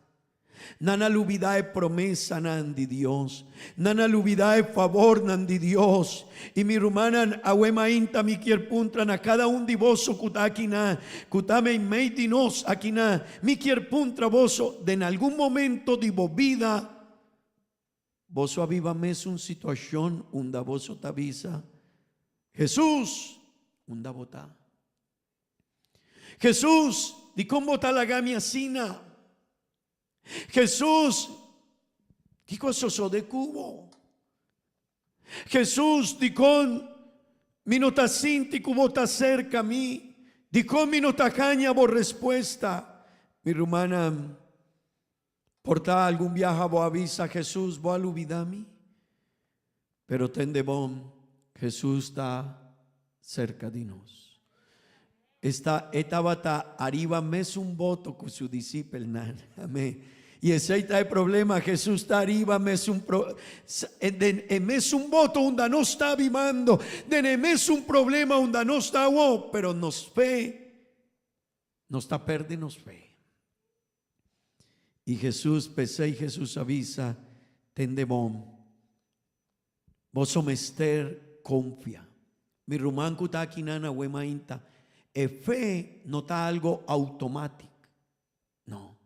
Nan a lubidá e promesanan di Dios. Nan a lubidá e favornan di Dios. I mi rumannan, awe mainta mi kier puntra na kada un di boso ku ta akinan, ku ta meimei di nos akinan, mi kier puntra boso, den algun momento di bo bida, Boso a biba mesun situashon unda boso ta bisa, Hesus, unda bo ta? Hesus, dikon bo ta laga mi asina? Hesus, kiko a sosode ku bo? Hesus, dikon mi no ta sinti ku bo ta serka mi? Dikon mi no ta haña bo respuesta? Mi rumannan. Por ta algun biaha bo a bisa, Jesus, bo a lubida mi? Pero tende bon, Jesus ta serka di nos. Esta, e tabata ariba mesun boto ku su disipelnan. Amén. I esei ta e problema, Jesus ta ariba mesun pro, den e mesun boto unda nos ta bibando, den e mesun problema unda nos ta awo, pero nos fe, nos ta perde nos fe. I Hesus, p'esei Hesus a bisa, Tende bon, boso mester konfia. Mi ruman ku ta akinan awe mainta, e fe no ta algo outomatik. No.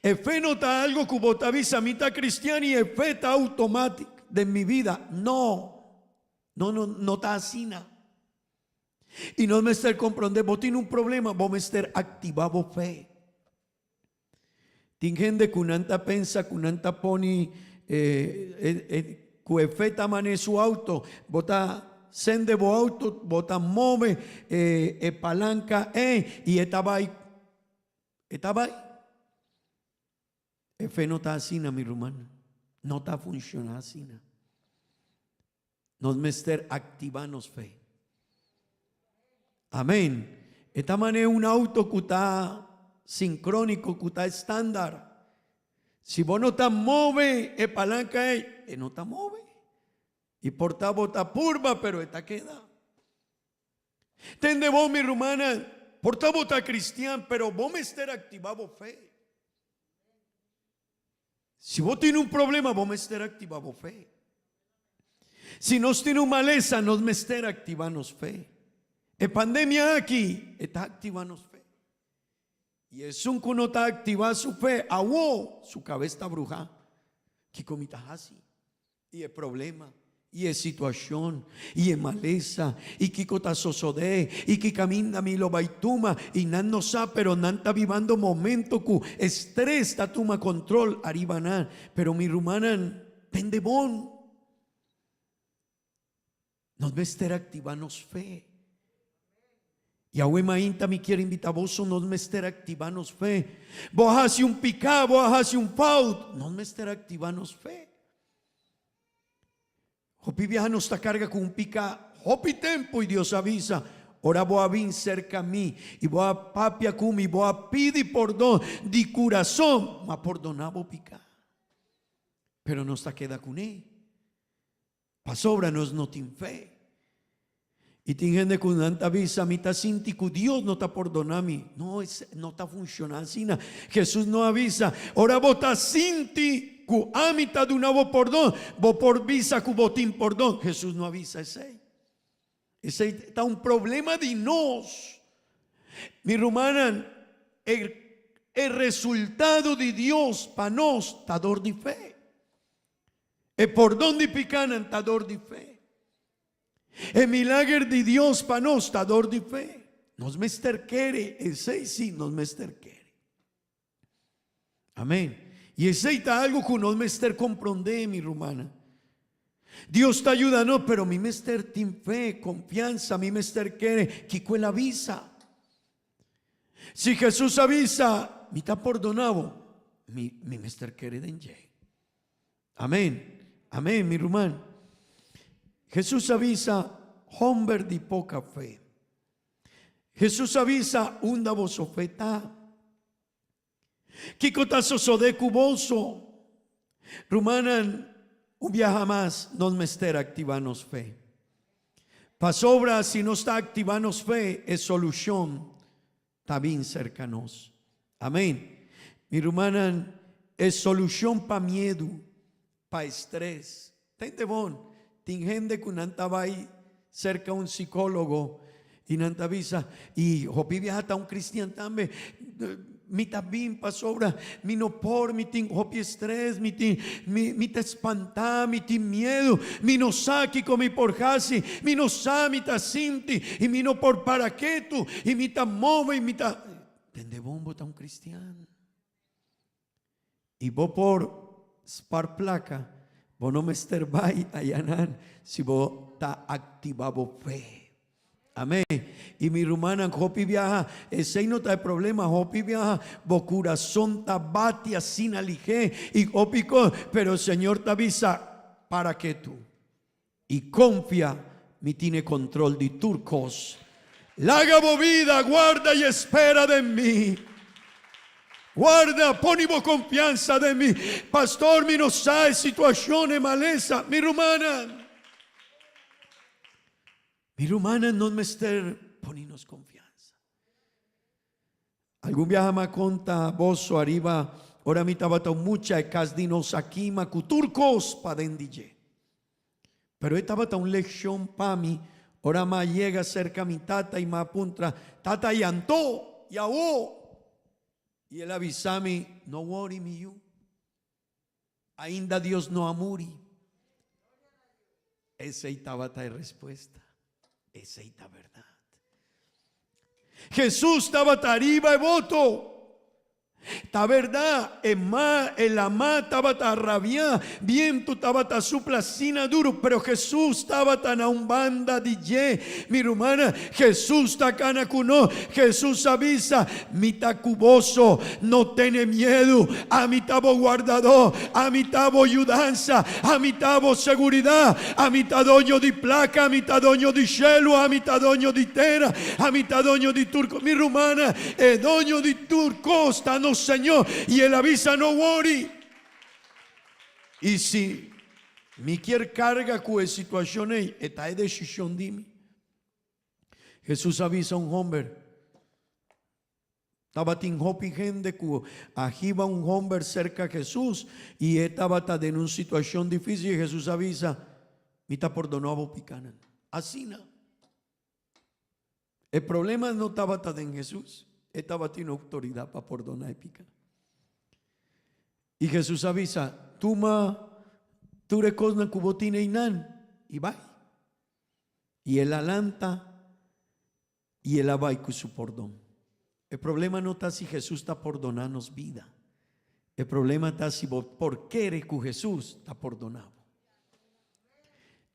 E fe no ta algo ku bo ta bisa, mi ta kristian i e fe ta outomatik den mi bida. No. No, no, no ta asina. I nos mester komprondé, bo tin un problema, bo mester aktivá bo fe. Tin hende ku nan ta pensa ku nan ta pone ku e fe ta man'é su outo. Bo ta sende bo outo, bo ta move e palanka ei i e ta bai, e ta bai. E fe no ta asina, mi rumannan. No ta funshoná asina. Nos mester activa nos fe. Amén. E ta manera un auto cu ta sincronico, cu ta estándar. Si bo no ta move e palanca ey, e no ta move. Y por ta bo ta purba, pero e ta keda. Tende bo, mi rumannan, por ta bo ta cristian, pero bo mester activa bo fe. Si bo tin un problema, bo mester activa bo fe. Si nos tin un malesa, nos mester activa nos fe. E pandemia aki, e ta activa nos fe. Y esun cu no ta activa su fe, awo, su cabes ta bruha. Kico mi ta haci? I e problema, i e situashon, i e malesa, i kiko ta sosodé, i ki kaminda mi lo bai tuma, i nan no sa, pero nan ta bibando momento ku estrés ta tuma kontrol ariba nan. Pero mi rumannan, tende bon. Nos mester aktivá nos fe. I awe mainta mi kier invitá boso, nos mester aktivá nos fe. Bo a hasi un piká, bo a hasi un fout, nos mester aktivá nos fe. Hopi biaha nos ta karga ku un piká hopi tempu i Dios a bisa, ora bo a bin serka mi i bo a papia ku mi, bo a pidi pordon di kurason, mi a pordoná bo piká. Pero nos ta keda kuné. Pasobra nos no tin fe. I tin hende ku nan ta bisa, Mi ta sinti ku Dios no ta pordoná mi. No, es no ta funshoná asina. Hesus no a bisa, Ora bo ta sinti ku ami ta duna bo pordon, bo por bisa ku bo tin pordon. Hesus no a bisa esei. Esei ta un problema di nos. Mi rumannan, e e resultado di Dios pa nos ta dor di fe. E pordon di pikánan ta dor di fe. E milager di Dios pa nos ta dor di fe. Nos mester kere, esei sí, nos mester kere. Amén. I esei ta algo ku nos mester komprondé, mi rumannan. Dios ta yuda nos, pero mi mester tin fe, konfiansa, mi mester kere kiko el a bisa. Si Hesus a bisa, mi ta pordoná bo, mi, mi mester kere den dje. Amén. Amén, mi ruman. Jesús a bisa, homber di poca fe. Jesús a bisa, unda boso fe ta? Kiko ta sosode ku boso? Rumannan, un biaha mas nos mester aktivá nos fe. Pasobra si nos ta aktivá nos fe, e solushon ta bin serka nos. Amén. Mi rumannan, e solushon pa miedu, pa estrés. Tende bon, tin hende ku nan ta bai serka un sikólogo i nan ta bisa, i hopi biaha ta un kristian tambe, Mi ta bin pasobra mi no por, mi tin hopi estrés, mi tin, mi, mi ta espantá, mi tin miedu, mi no sa kiko mi por hasi, mi no sa mi ta sinti i mi no por para ketu i mi ta move i mi ta. Tende bon bo ta un kristian i bo por spar plaka, bo no mester bai ayanan si bo ta aktivá bo fe. Amén. Y mi rumannan hopi biaha, esey no ta e problema, hopi biaha bo curazon ta bati asina ligé y hopi cos, pero Señor ta bisa, para ketu y confia mi tin e control di tur cos. Laga bo bida, guarda y espera den mi. Guarda, pone bo confiansa den mi. Pastor, mi no sa e situacion, e malesa. Mi rumannan. Mi rumannan no mester pone nos confiansa. Algun biaha m'a conta boso ariba ora mi tabata un mucha e cas di nos a kima cu tur cos paden di dje. Pero e tabata un leccion pa mi ora m'a yega cerca mi tata y m'a puntra, Tata y anto? Y awo? Y el a bisa mi, No worry mi yu. Ainda Dios no a muri. Esei tabata e respuesta. Esei ta berdad. Jesús tabata ariba e boto. Ta berdad, e ma, e lamá tabata rabiá, bientu tabata supla asina duru, pero Jesús tabata na un banda di dje. Mi rumana, Jesús ta kana ku nos. Jesús a bisa, Mi ta ku boso, no tene miedu, ami ta bo guardadó, ami ta bo yudansa, ami ta bo seguridat, ami ta doño di plaka, ami ta doño di shelu, ami ta doño di tera, ami ta doño di tur kos. Mi rumana, e doño di tur kos ta nos Señor, i el a bisa, No wori. I si mi kier karga ku e situashon ei, e ta e desishon di mi. Hesus a bisa un homber, Tabatin hopi hende ku a hiba un homber serka Hesus i e tabata den un situashon difísil. Hesus a bisa, Mi ta pordoná bo pikánan. Asina, e problema no tabata den Hesus, e tabatin outoridat pa pordoná e piká. I Hesus a bisa, Tuma tur e kosnan ku bo tin einan i bai. I el a lanta i el a bai ku su pordon. E problema no ta si Hesus ta pordoná nos bida. E problema ta si bo por kere ku Hesus ta pordoná bo.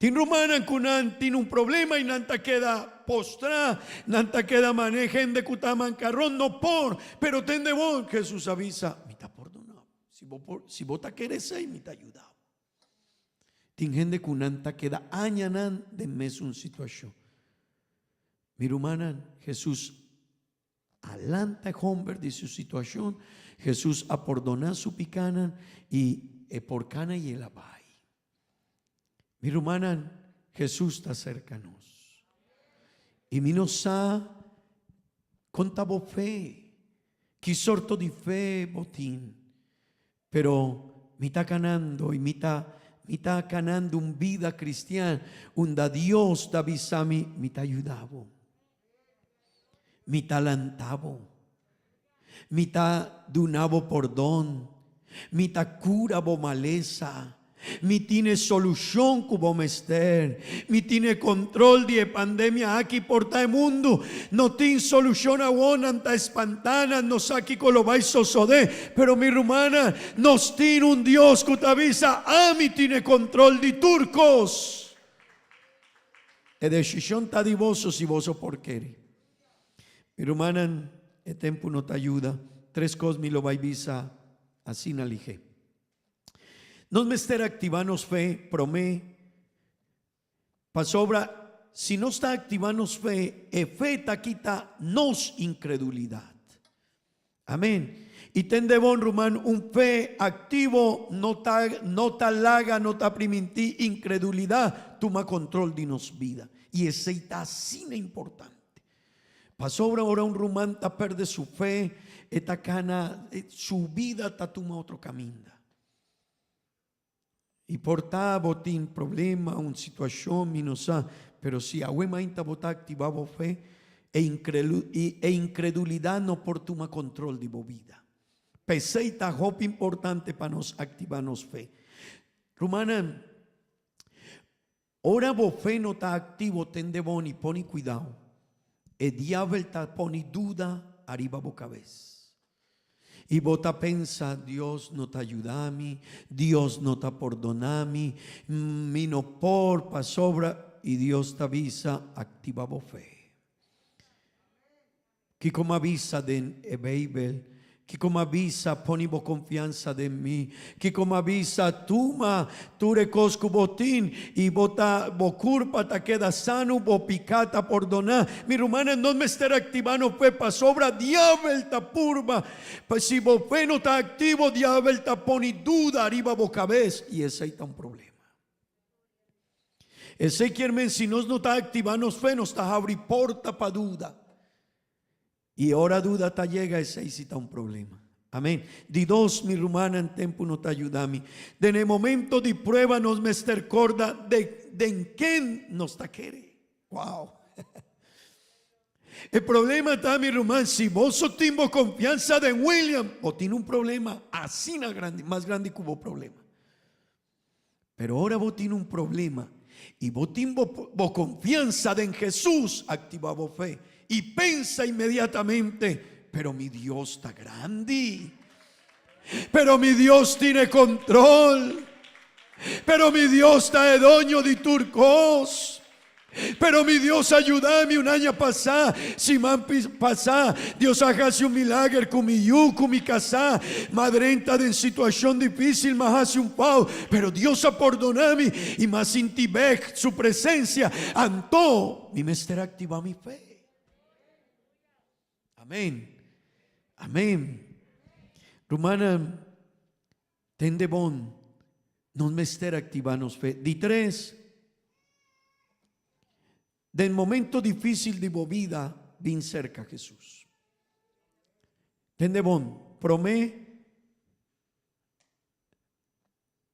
Tin rumannan ku nan tin un problema i nan ta keda postrá, nan ta keda man'é hende ku ta mankaron, no por, pero tende bon, Hesus a bisa, Mi ta pordoná bo. Si bo por, si bo ta kere esei, mi ta yuda bo. Tin hende ku nan ta keda añanan den mesun situashon. Mi rumannan, Hesus a lanta e homber di su situashon, Hesus a pordoná su pikanan i e por kana i el a bai. Mi rumannan, Hesus ta serka nos. I mi no sa kon ta bo fe, ki sorto di fe bo tin. Pero mi ta kanando i mi ta mi ta kanando un bida kristian unda Dios ta bisa mi, mi ta yuda bo. Mi ta lanta bo. Mi ta duna bo pordon. Mi ta kura bo malesa. Mi tin e solushon ku bo mester. Mi tin e kontrol di e pandemia aki por ta e mundu. No tin solushon awor, nan ta espantá, nan no sa kiko lo bai sosodé. Pero mi rumannan, nos tin un Dios ku ta bisa, Ami tin e kontrol di tur kos. E desishon ta di boso si boso por kere. Mi rumannan, e tempu no ta yuda. Tres kos mi lo bai bisa asina lihé. Nos mester activa nos fe prome, pasobra si nos ta activa nos fe, e fe ta kita nos incredulidad. Amen. Y tende bon, ruman, un fe activo no ta, no ta laga, no ta priminti incredulidad tuma control di nos bida. Y esey ta asina importante. Pasobra ora un ruman ta perde su fe, e ta cana, su bida ta tuma otro caminda. Y por ta bo tin problema, un situacion, mi no sa, pero si awe mainta bo ta activa bo fe, e e incredulidad no por tuma control di bo bida. P'esey ta hopi importante pa nos activa nos fe. Rumannan, Ora bo fe no ta aktivo tende bo ni poni kuidao, e diabel ta poni duda ariba bo kabes. I bo ta pensa, Dios no ta yuda mi, Dios no ta pordona mi, mi no por pasobra, i Dios ta bisa, aktiva bo fe. Kiko m'a bisa den e Beibel? Kiko m'a bisa, Poni bo konfiansa den mi? Kiko m'a bisa, Tuma tur e kos ku bo tin i bo ta bo kurpa ta keda sano, bo piká ta pordoná. Mi rumannan, nos mester aktivá nos fe pasobra diabel ta purba. Pa si bo fe no ta aktivo, diabel ta poni duda riba bo kabes i esei ta un problema. Esei kier men si nos no ta aktivá nos fe, nos ta habri porta pa duda. I ora duda ta yega esei si ta un problema. Amen. Di dos, mi rumannan, tempu no ta yuda mi. Den e momento di prueba nos mester korda de den ken nos ta kere. Wow! E problema ta, mi ruman, si bo so tin bo konfiansa den William, bo tin un problema asina grandi, mas grandi ku bo problema. Pero ora bo tin un problema y bo tin bo bo confianza den Jesús, activa bo fe y pensa inmediatamente, pero mi Dios ta grandi. Pero mi Dios tiene control. Pero mi Dios ta e doño di tur cos. Pero mi Dios a yuda mi un aña pasá, siman pasá, Dios a hasi un milager ku mi yu, ku mi kasá. Madren ta den situashon difísil, m'a hasi un fout, pero Dios a pordoná mi i m'a sinti bèk su presensia. Anto mi mester aktivá mi fe. Amén. Amén. Rumannan, Tende bon, nos mester activa nos fe. Di tres, den momento dificil di bo bida, bin cerca Jesus. Tende bon, prome,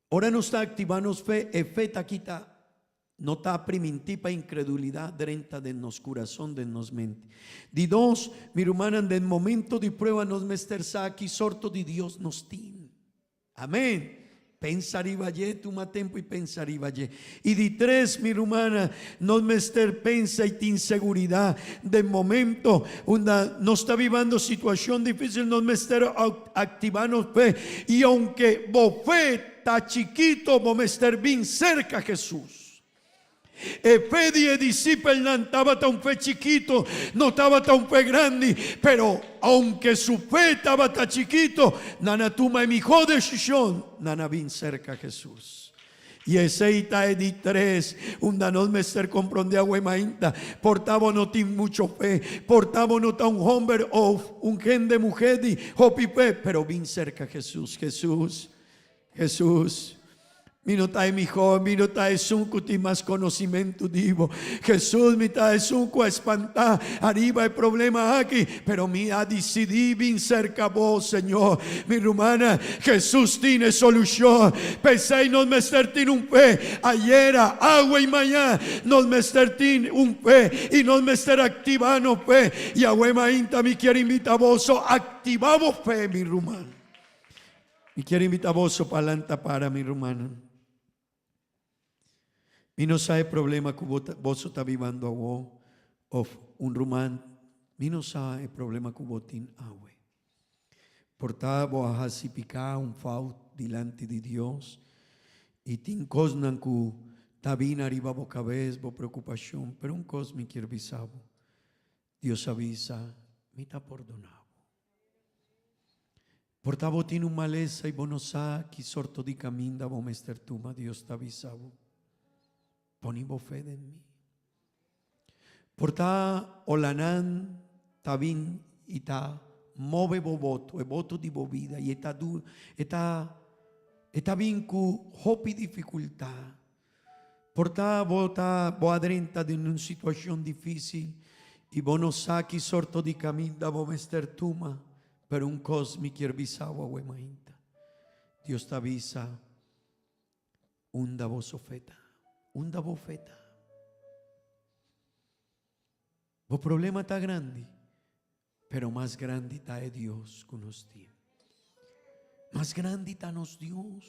ora nos ta activa nos fe, e fe ta kita. No ta primintí pa incredulidad drenta den nos curason, den nos mente. Di dos, mi rumannan, den momento di prueba nos mester sa ki sorto di Dios nos tin. Amén. Pensa riba dje, tuma tempo y pensa riba dje. Y di tres, mi rumannan, nos mester pensa y tin seguridad den momento unda nos ta bibando situacion dificil, nos mester activa nos fe. Y aunke bo fe Ta chikito bo mester bin serka Hesus. E fe di e disipelnan tabata un fe chikito, no tabata un fe grandi, pero aunke su fe tabata chikito, nan a tuma e mihó desishon, nan a bin serka Hesus. I esei ta e di tres unda nos mester komprondé awe mainta, por ta bo no tin mucho fe, por ta bo no ta un homber òf un hende muhé di hopi fe, pero bin serka Hesus. Hesus Hesus, mi no ta e mihó, mi no ta esun ku tin mas konosimentu di bo. Hesus, mi ta esun ku a spantá ariba e problema aki, pero mi a disidí bin serka bo, Señor. Mi rumannan, Hesus tin e solushon. P'esei nos mester tin un fe ayera, awe i maña. Nos mester tin un fe i nos mester aktivá nos fe. I awe mainta mi kier invitá boso, aktivá bo fe, mi ruman. Mi kier invita boso pa lanta para, mi rumannan. Mi no sa e problema ku bo ta, boso ta bibando awo, of un ruman, mi no sa e problema ku bo tin awe. Por ta bo a hasi piká, un fout dilanti di Dios, i tin kosnan ku ta bini ariba bo kabes, bo preokupashon, pero un kos mi kier bisa bo, Dios a bisa, Mi ta pordona bo. Por ta bo tin un malesa i bo no sa ki sorto di kaminda bo mester tuma, Dios ta bisa bo, Poni bo fe den mi. Por ta olanan ta bin i ta move bo boto, e boto di bo bida, i e ta du, e ta, e ta bin ku hopi difikultat. Por ta bo ta bo a drenta den un situashon difísil i bo no sa ki sorto di kaminda bo mester tuma, pero un kos mi kier bisa bo awe mainta, Dios ta bisa, Unda boso fe ta? Unda bo fe ta? Bo problema ta grandi, pero mas grandi ta e Dios ku nos tin. Mas grandi ta nos Dios.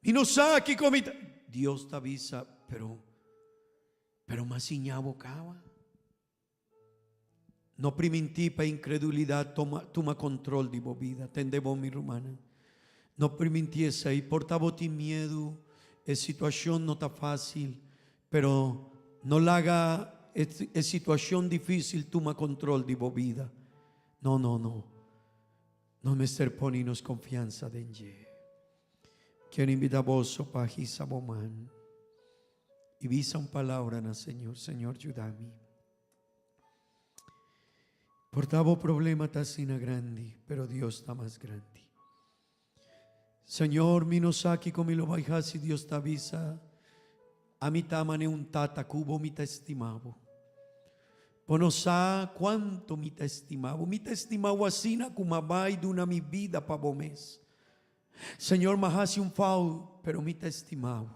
Mi no sa kiko mi ta. Dios ta bisa, pero, pero m'a siña bo kaba. No primintí pa inkredulidat toma, tuma kontrol di bo bida. Tende bo, mi rumannan. No primintí esei. Por ta bo tin miedu, e situashon no ta fásil, pero no laga. e situacion dificil tuma control di bo bida. No, no, no. Nos mester pone nos confiansa den dje. Kier invita boso pa hisa bo man y bisa un palabra na Señor, Señor yuda mi. Por ta bo problema ta asina grandi, pero Dios ta mas grandi. Señor, mi no sa kiko mi lo bai hasi, Dios ta bisa, Ami ta mane un tata ku bo, mi ta estima bo. Bo no sa kuantu mi ta estima bo. Mi ta estima bo asina ku m'a bai duna mi bida pa bo mes. Señor, m'a hasi un fout, pero mi ta estima bo.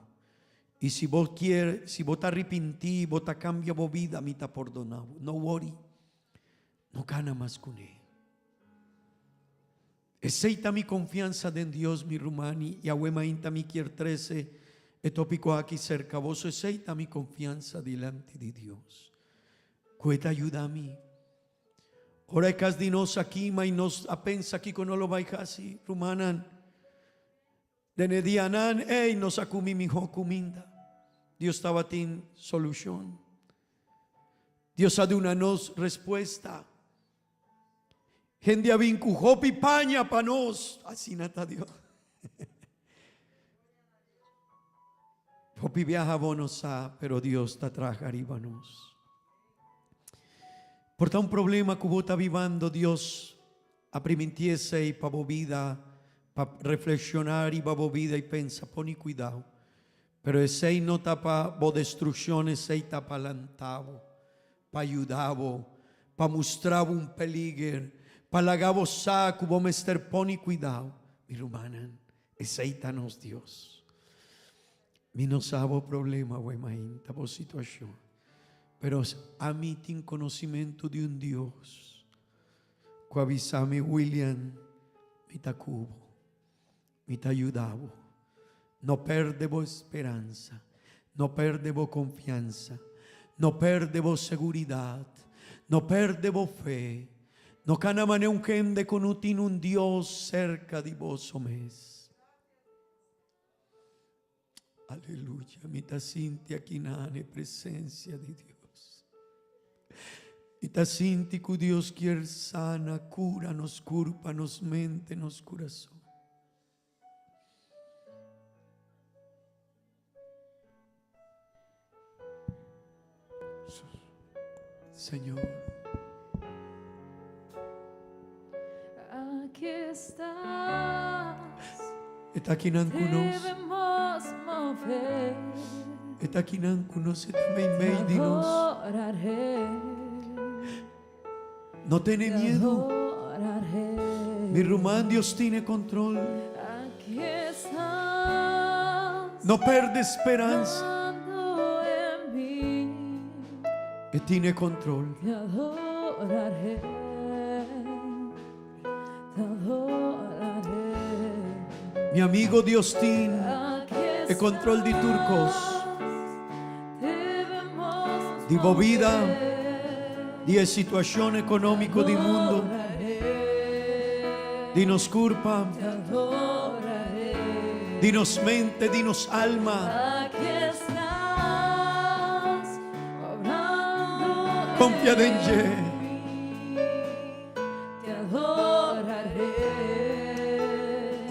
I si bo kier, si bo ta ripintí, bo ta kambia bo bida, mi ta pordona bo. No worry, no gana mas kuné. Esei ta mi konfiansa den Dios, mi ruman, i awe mainta mi kier trese e topiko aki serka boso. Esei ta mi konfiansa dilanti di Dios, ku e ta yuda mi. Ora e kas di nos a kima i nos a pensa kiko no lo bai hasi, rumannan, den e dianan ei nos a kumi mihó kuminda. Dios tabatin solushon. Dios a duna nos respuesta. Hende a bin ku hopi paña pa nos. Asina ta Dios. Hopi biaha bo no sa, pero Dios ta traha riba nos. Por ta un problema ku bo ta bibando, Dios a priminti esei pa bo bida, pa reflekshoná riba bo bida i pensa, poni kuidau. Pero esei no ta pa bo destrukshon, esei ta pa lanta bo. pa yuda bo, pa mustra bo un peliger, pa laga bo sa ku bo mester pone kuidau. Mi rumannan, esei ta nos Dios. Mi no sa bo problema awe mainta, bo situashon, pero ami tin konosimentu di un Dios ku a bisa mi, William, mi ta ku bo. Mi ta yuda bo. No perde bo speransa. No perde bo konfiansa. No perde bo seguridat. No perde bo fe. No kana mane un hende ku no tin un Dios serka di boso mes. Aleluya, mi ta sinti akinan e presencia di Dios. Mi ta sinti ku Dios kier sana, cura nos curpa, nos mente, nos corazón. Señor. Aquí estás. E ta akinan ku nos. Debemos mover. E ta akinan ku nos. E ta meimei di nos. No tene miedu. Mi ruman, Dios tine control. No perde speransa. E tine control. Mi amigo Dios tin e control di tur cos. Di bo bida, di e situacion economico di mundo, di nos curpa, di nos mente, di nos alma. Confia den dje.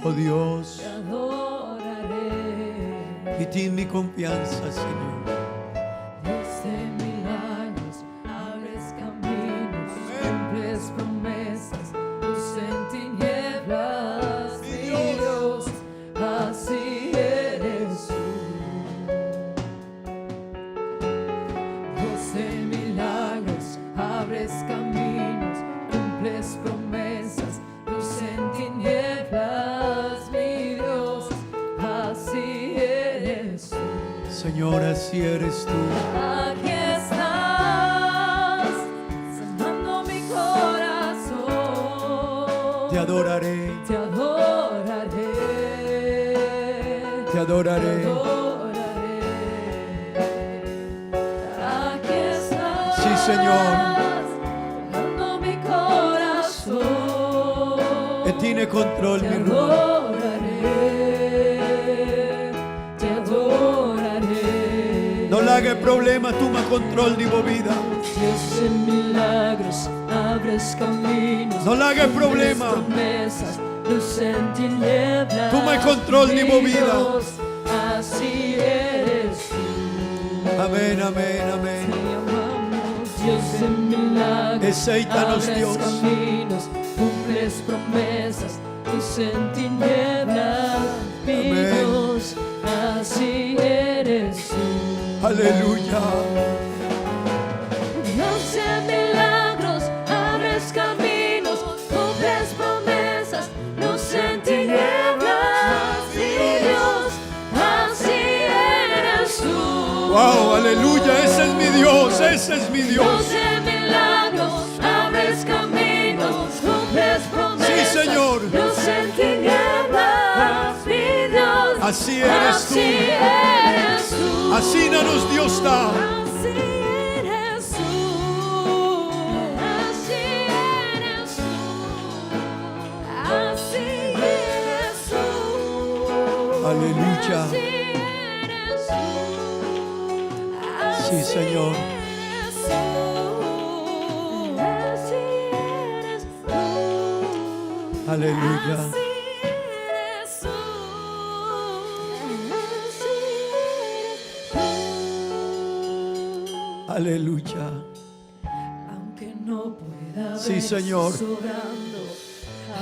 Oh Dios, mi tin mi confianza, Señor. Dios de milagros, abres caminos, cumples promesas, luz en tinieblas, mi Dios, así eres tú. Dios de milagros, abres caminos, cumples promesas, luz en tinieblas, mi Dios, así eres tú. Señor, así eres tú. Aquí estás, sanando mi corazón. Te adoraré. Te adoraré. Te adoraré. Te adoraré. Aquí estás. Sí, Señor. Sanando mi corazón. E tiene control, Te mi ruman. adoraré. Te adoraré. No laga. laga e problema tuma control di bo bida. Dios de milagros, abres caminos. No laga e problema. Promesas, luz en tinieblas. Tuma e control di bo Mi bida. Dios, así eres tú. Amén, amén, amén. Te amamos, Dios de milagros. Esey ta nos abres Dios. caminos, cumples promesas, luz en tinieblas. Mi Amén. Dios, así eres tú. Aleluya. Dios de milagros, abres caminos, cumples promesas, luz en tinieblas, mi Dios, así eres tú. Wow, aleluya. Ese es mi Dios, ese es mi Dios. Dios de milagros, abres caminos, cumples promesas, Sí, Señor. luz en tinieblas, mi Dios, Así eres tú. así eres tú. Asina nos Dios ta. Así eres tú, así eres tú, así eres tú. Aleluya. Así eres tú, Sí, así Señor. eres tú, así eres tú. Aleluya. Así eres tú, así eres tú. Aleluya. Aunque no pueda ver, Sí, Señor. estás sobrando.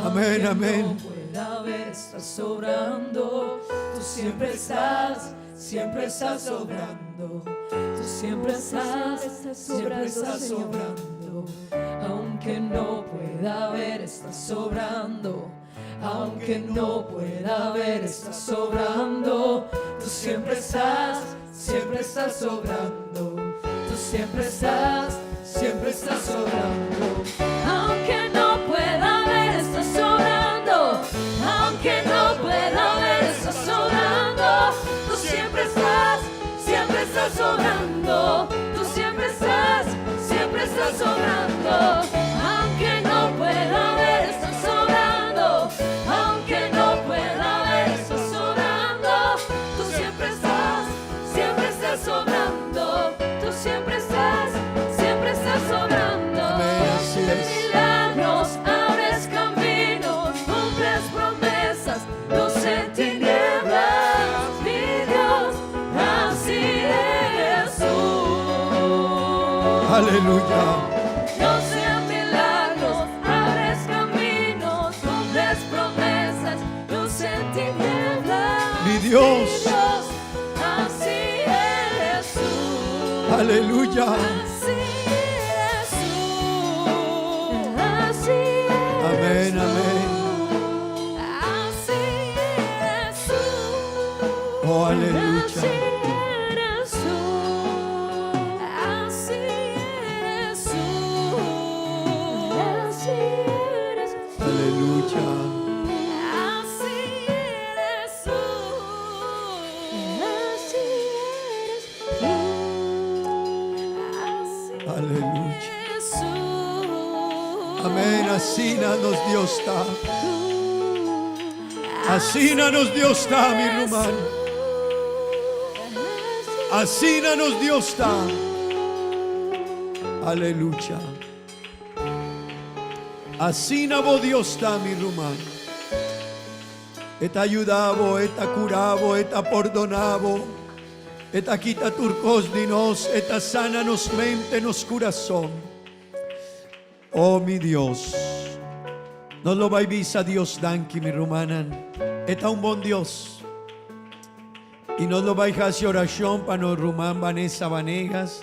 Amén, Aunque amén. No pueda ver, estás sobrando. Tú siempre estás, siempre estás sobrando. Tú siempre estás, siempre estás sobrando. Aunque no pueda ver, estás sobrando. Aunque no pueda ver, estás sobrando. Tú siempre estás, siempre estás sobrando. Tú siempre estás, siempre estás sobrando. Aunque no pueda ver, estás sobrando. Aunque no pueda ver, estás sobrando. Tú siempre estás, siempre estás sobrando. Tú siempre estás, siempre estás sobrando. Aunque no pueda ver, estás sobrando. Aunque no pueda ver, estás sobrando. Tú siempre estás, siempre estás sobrando. Tú siempre estás, siempre estás sobrando. Amén, así es. Milagros, abres caminos, cumples promesas, luz en tinieblas, mi Dios, así eres tú. Aleluya. Dios de milagros, abres caminos, cumples promesas, luz en tinieblas. Mi Dios. Mi Dios, así eres tú. Aleluya. Así eres tú. Así eres Amén, tú. amén. Así eres tú. Oh, aleluya. Así eres tú. Así eres tú. Así eres tú. Aleluya. Así eres tú. Así eres tú. Así Aleluya. eres tú. Amén. Asina nos Dios ta. Asina nos Dios ta, mi ruman. Asina nos Dios ta. Aleluya. Asina bo Dios ta, mi ruman. E ta yuda bo, e ta cura bo, e ta pordona bo. E ta kita tur cos di nos, e ta sana nos mente, nos curason. Oh, mi Dios. Nos lo bay bisa Dios danki, mi rumannan. E ta un bon Dios. Y nos lo bay haci oracion pa nos ruman Vanessa Vanegas.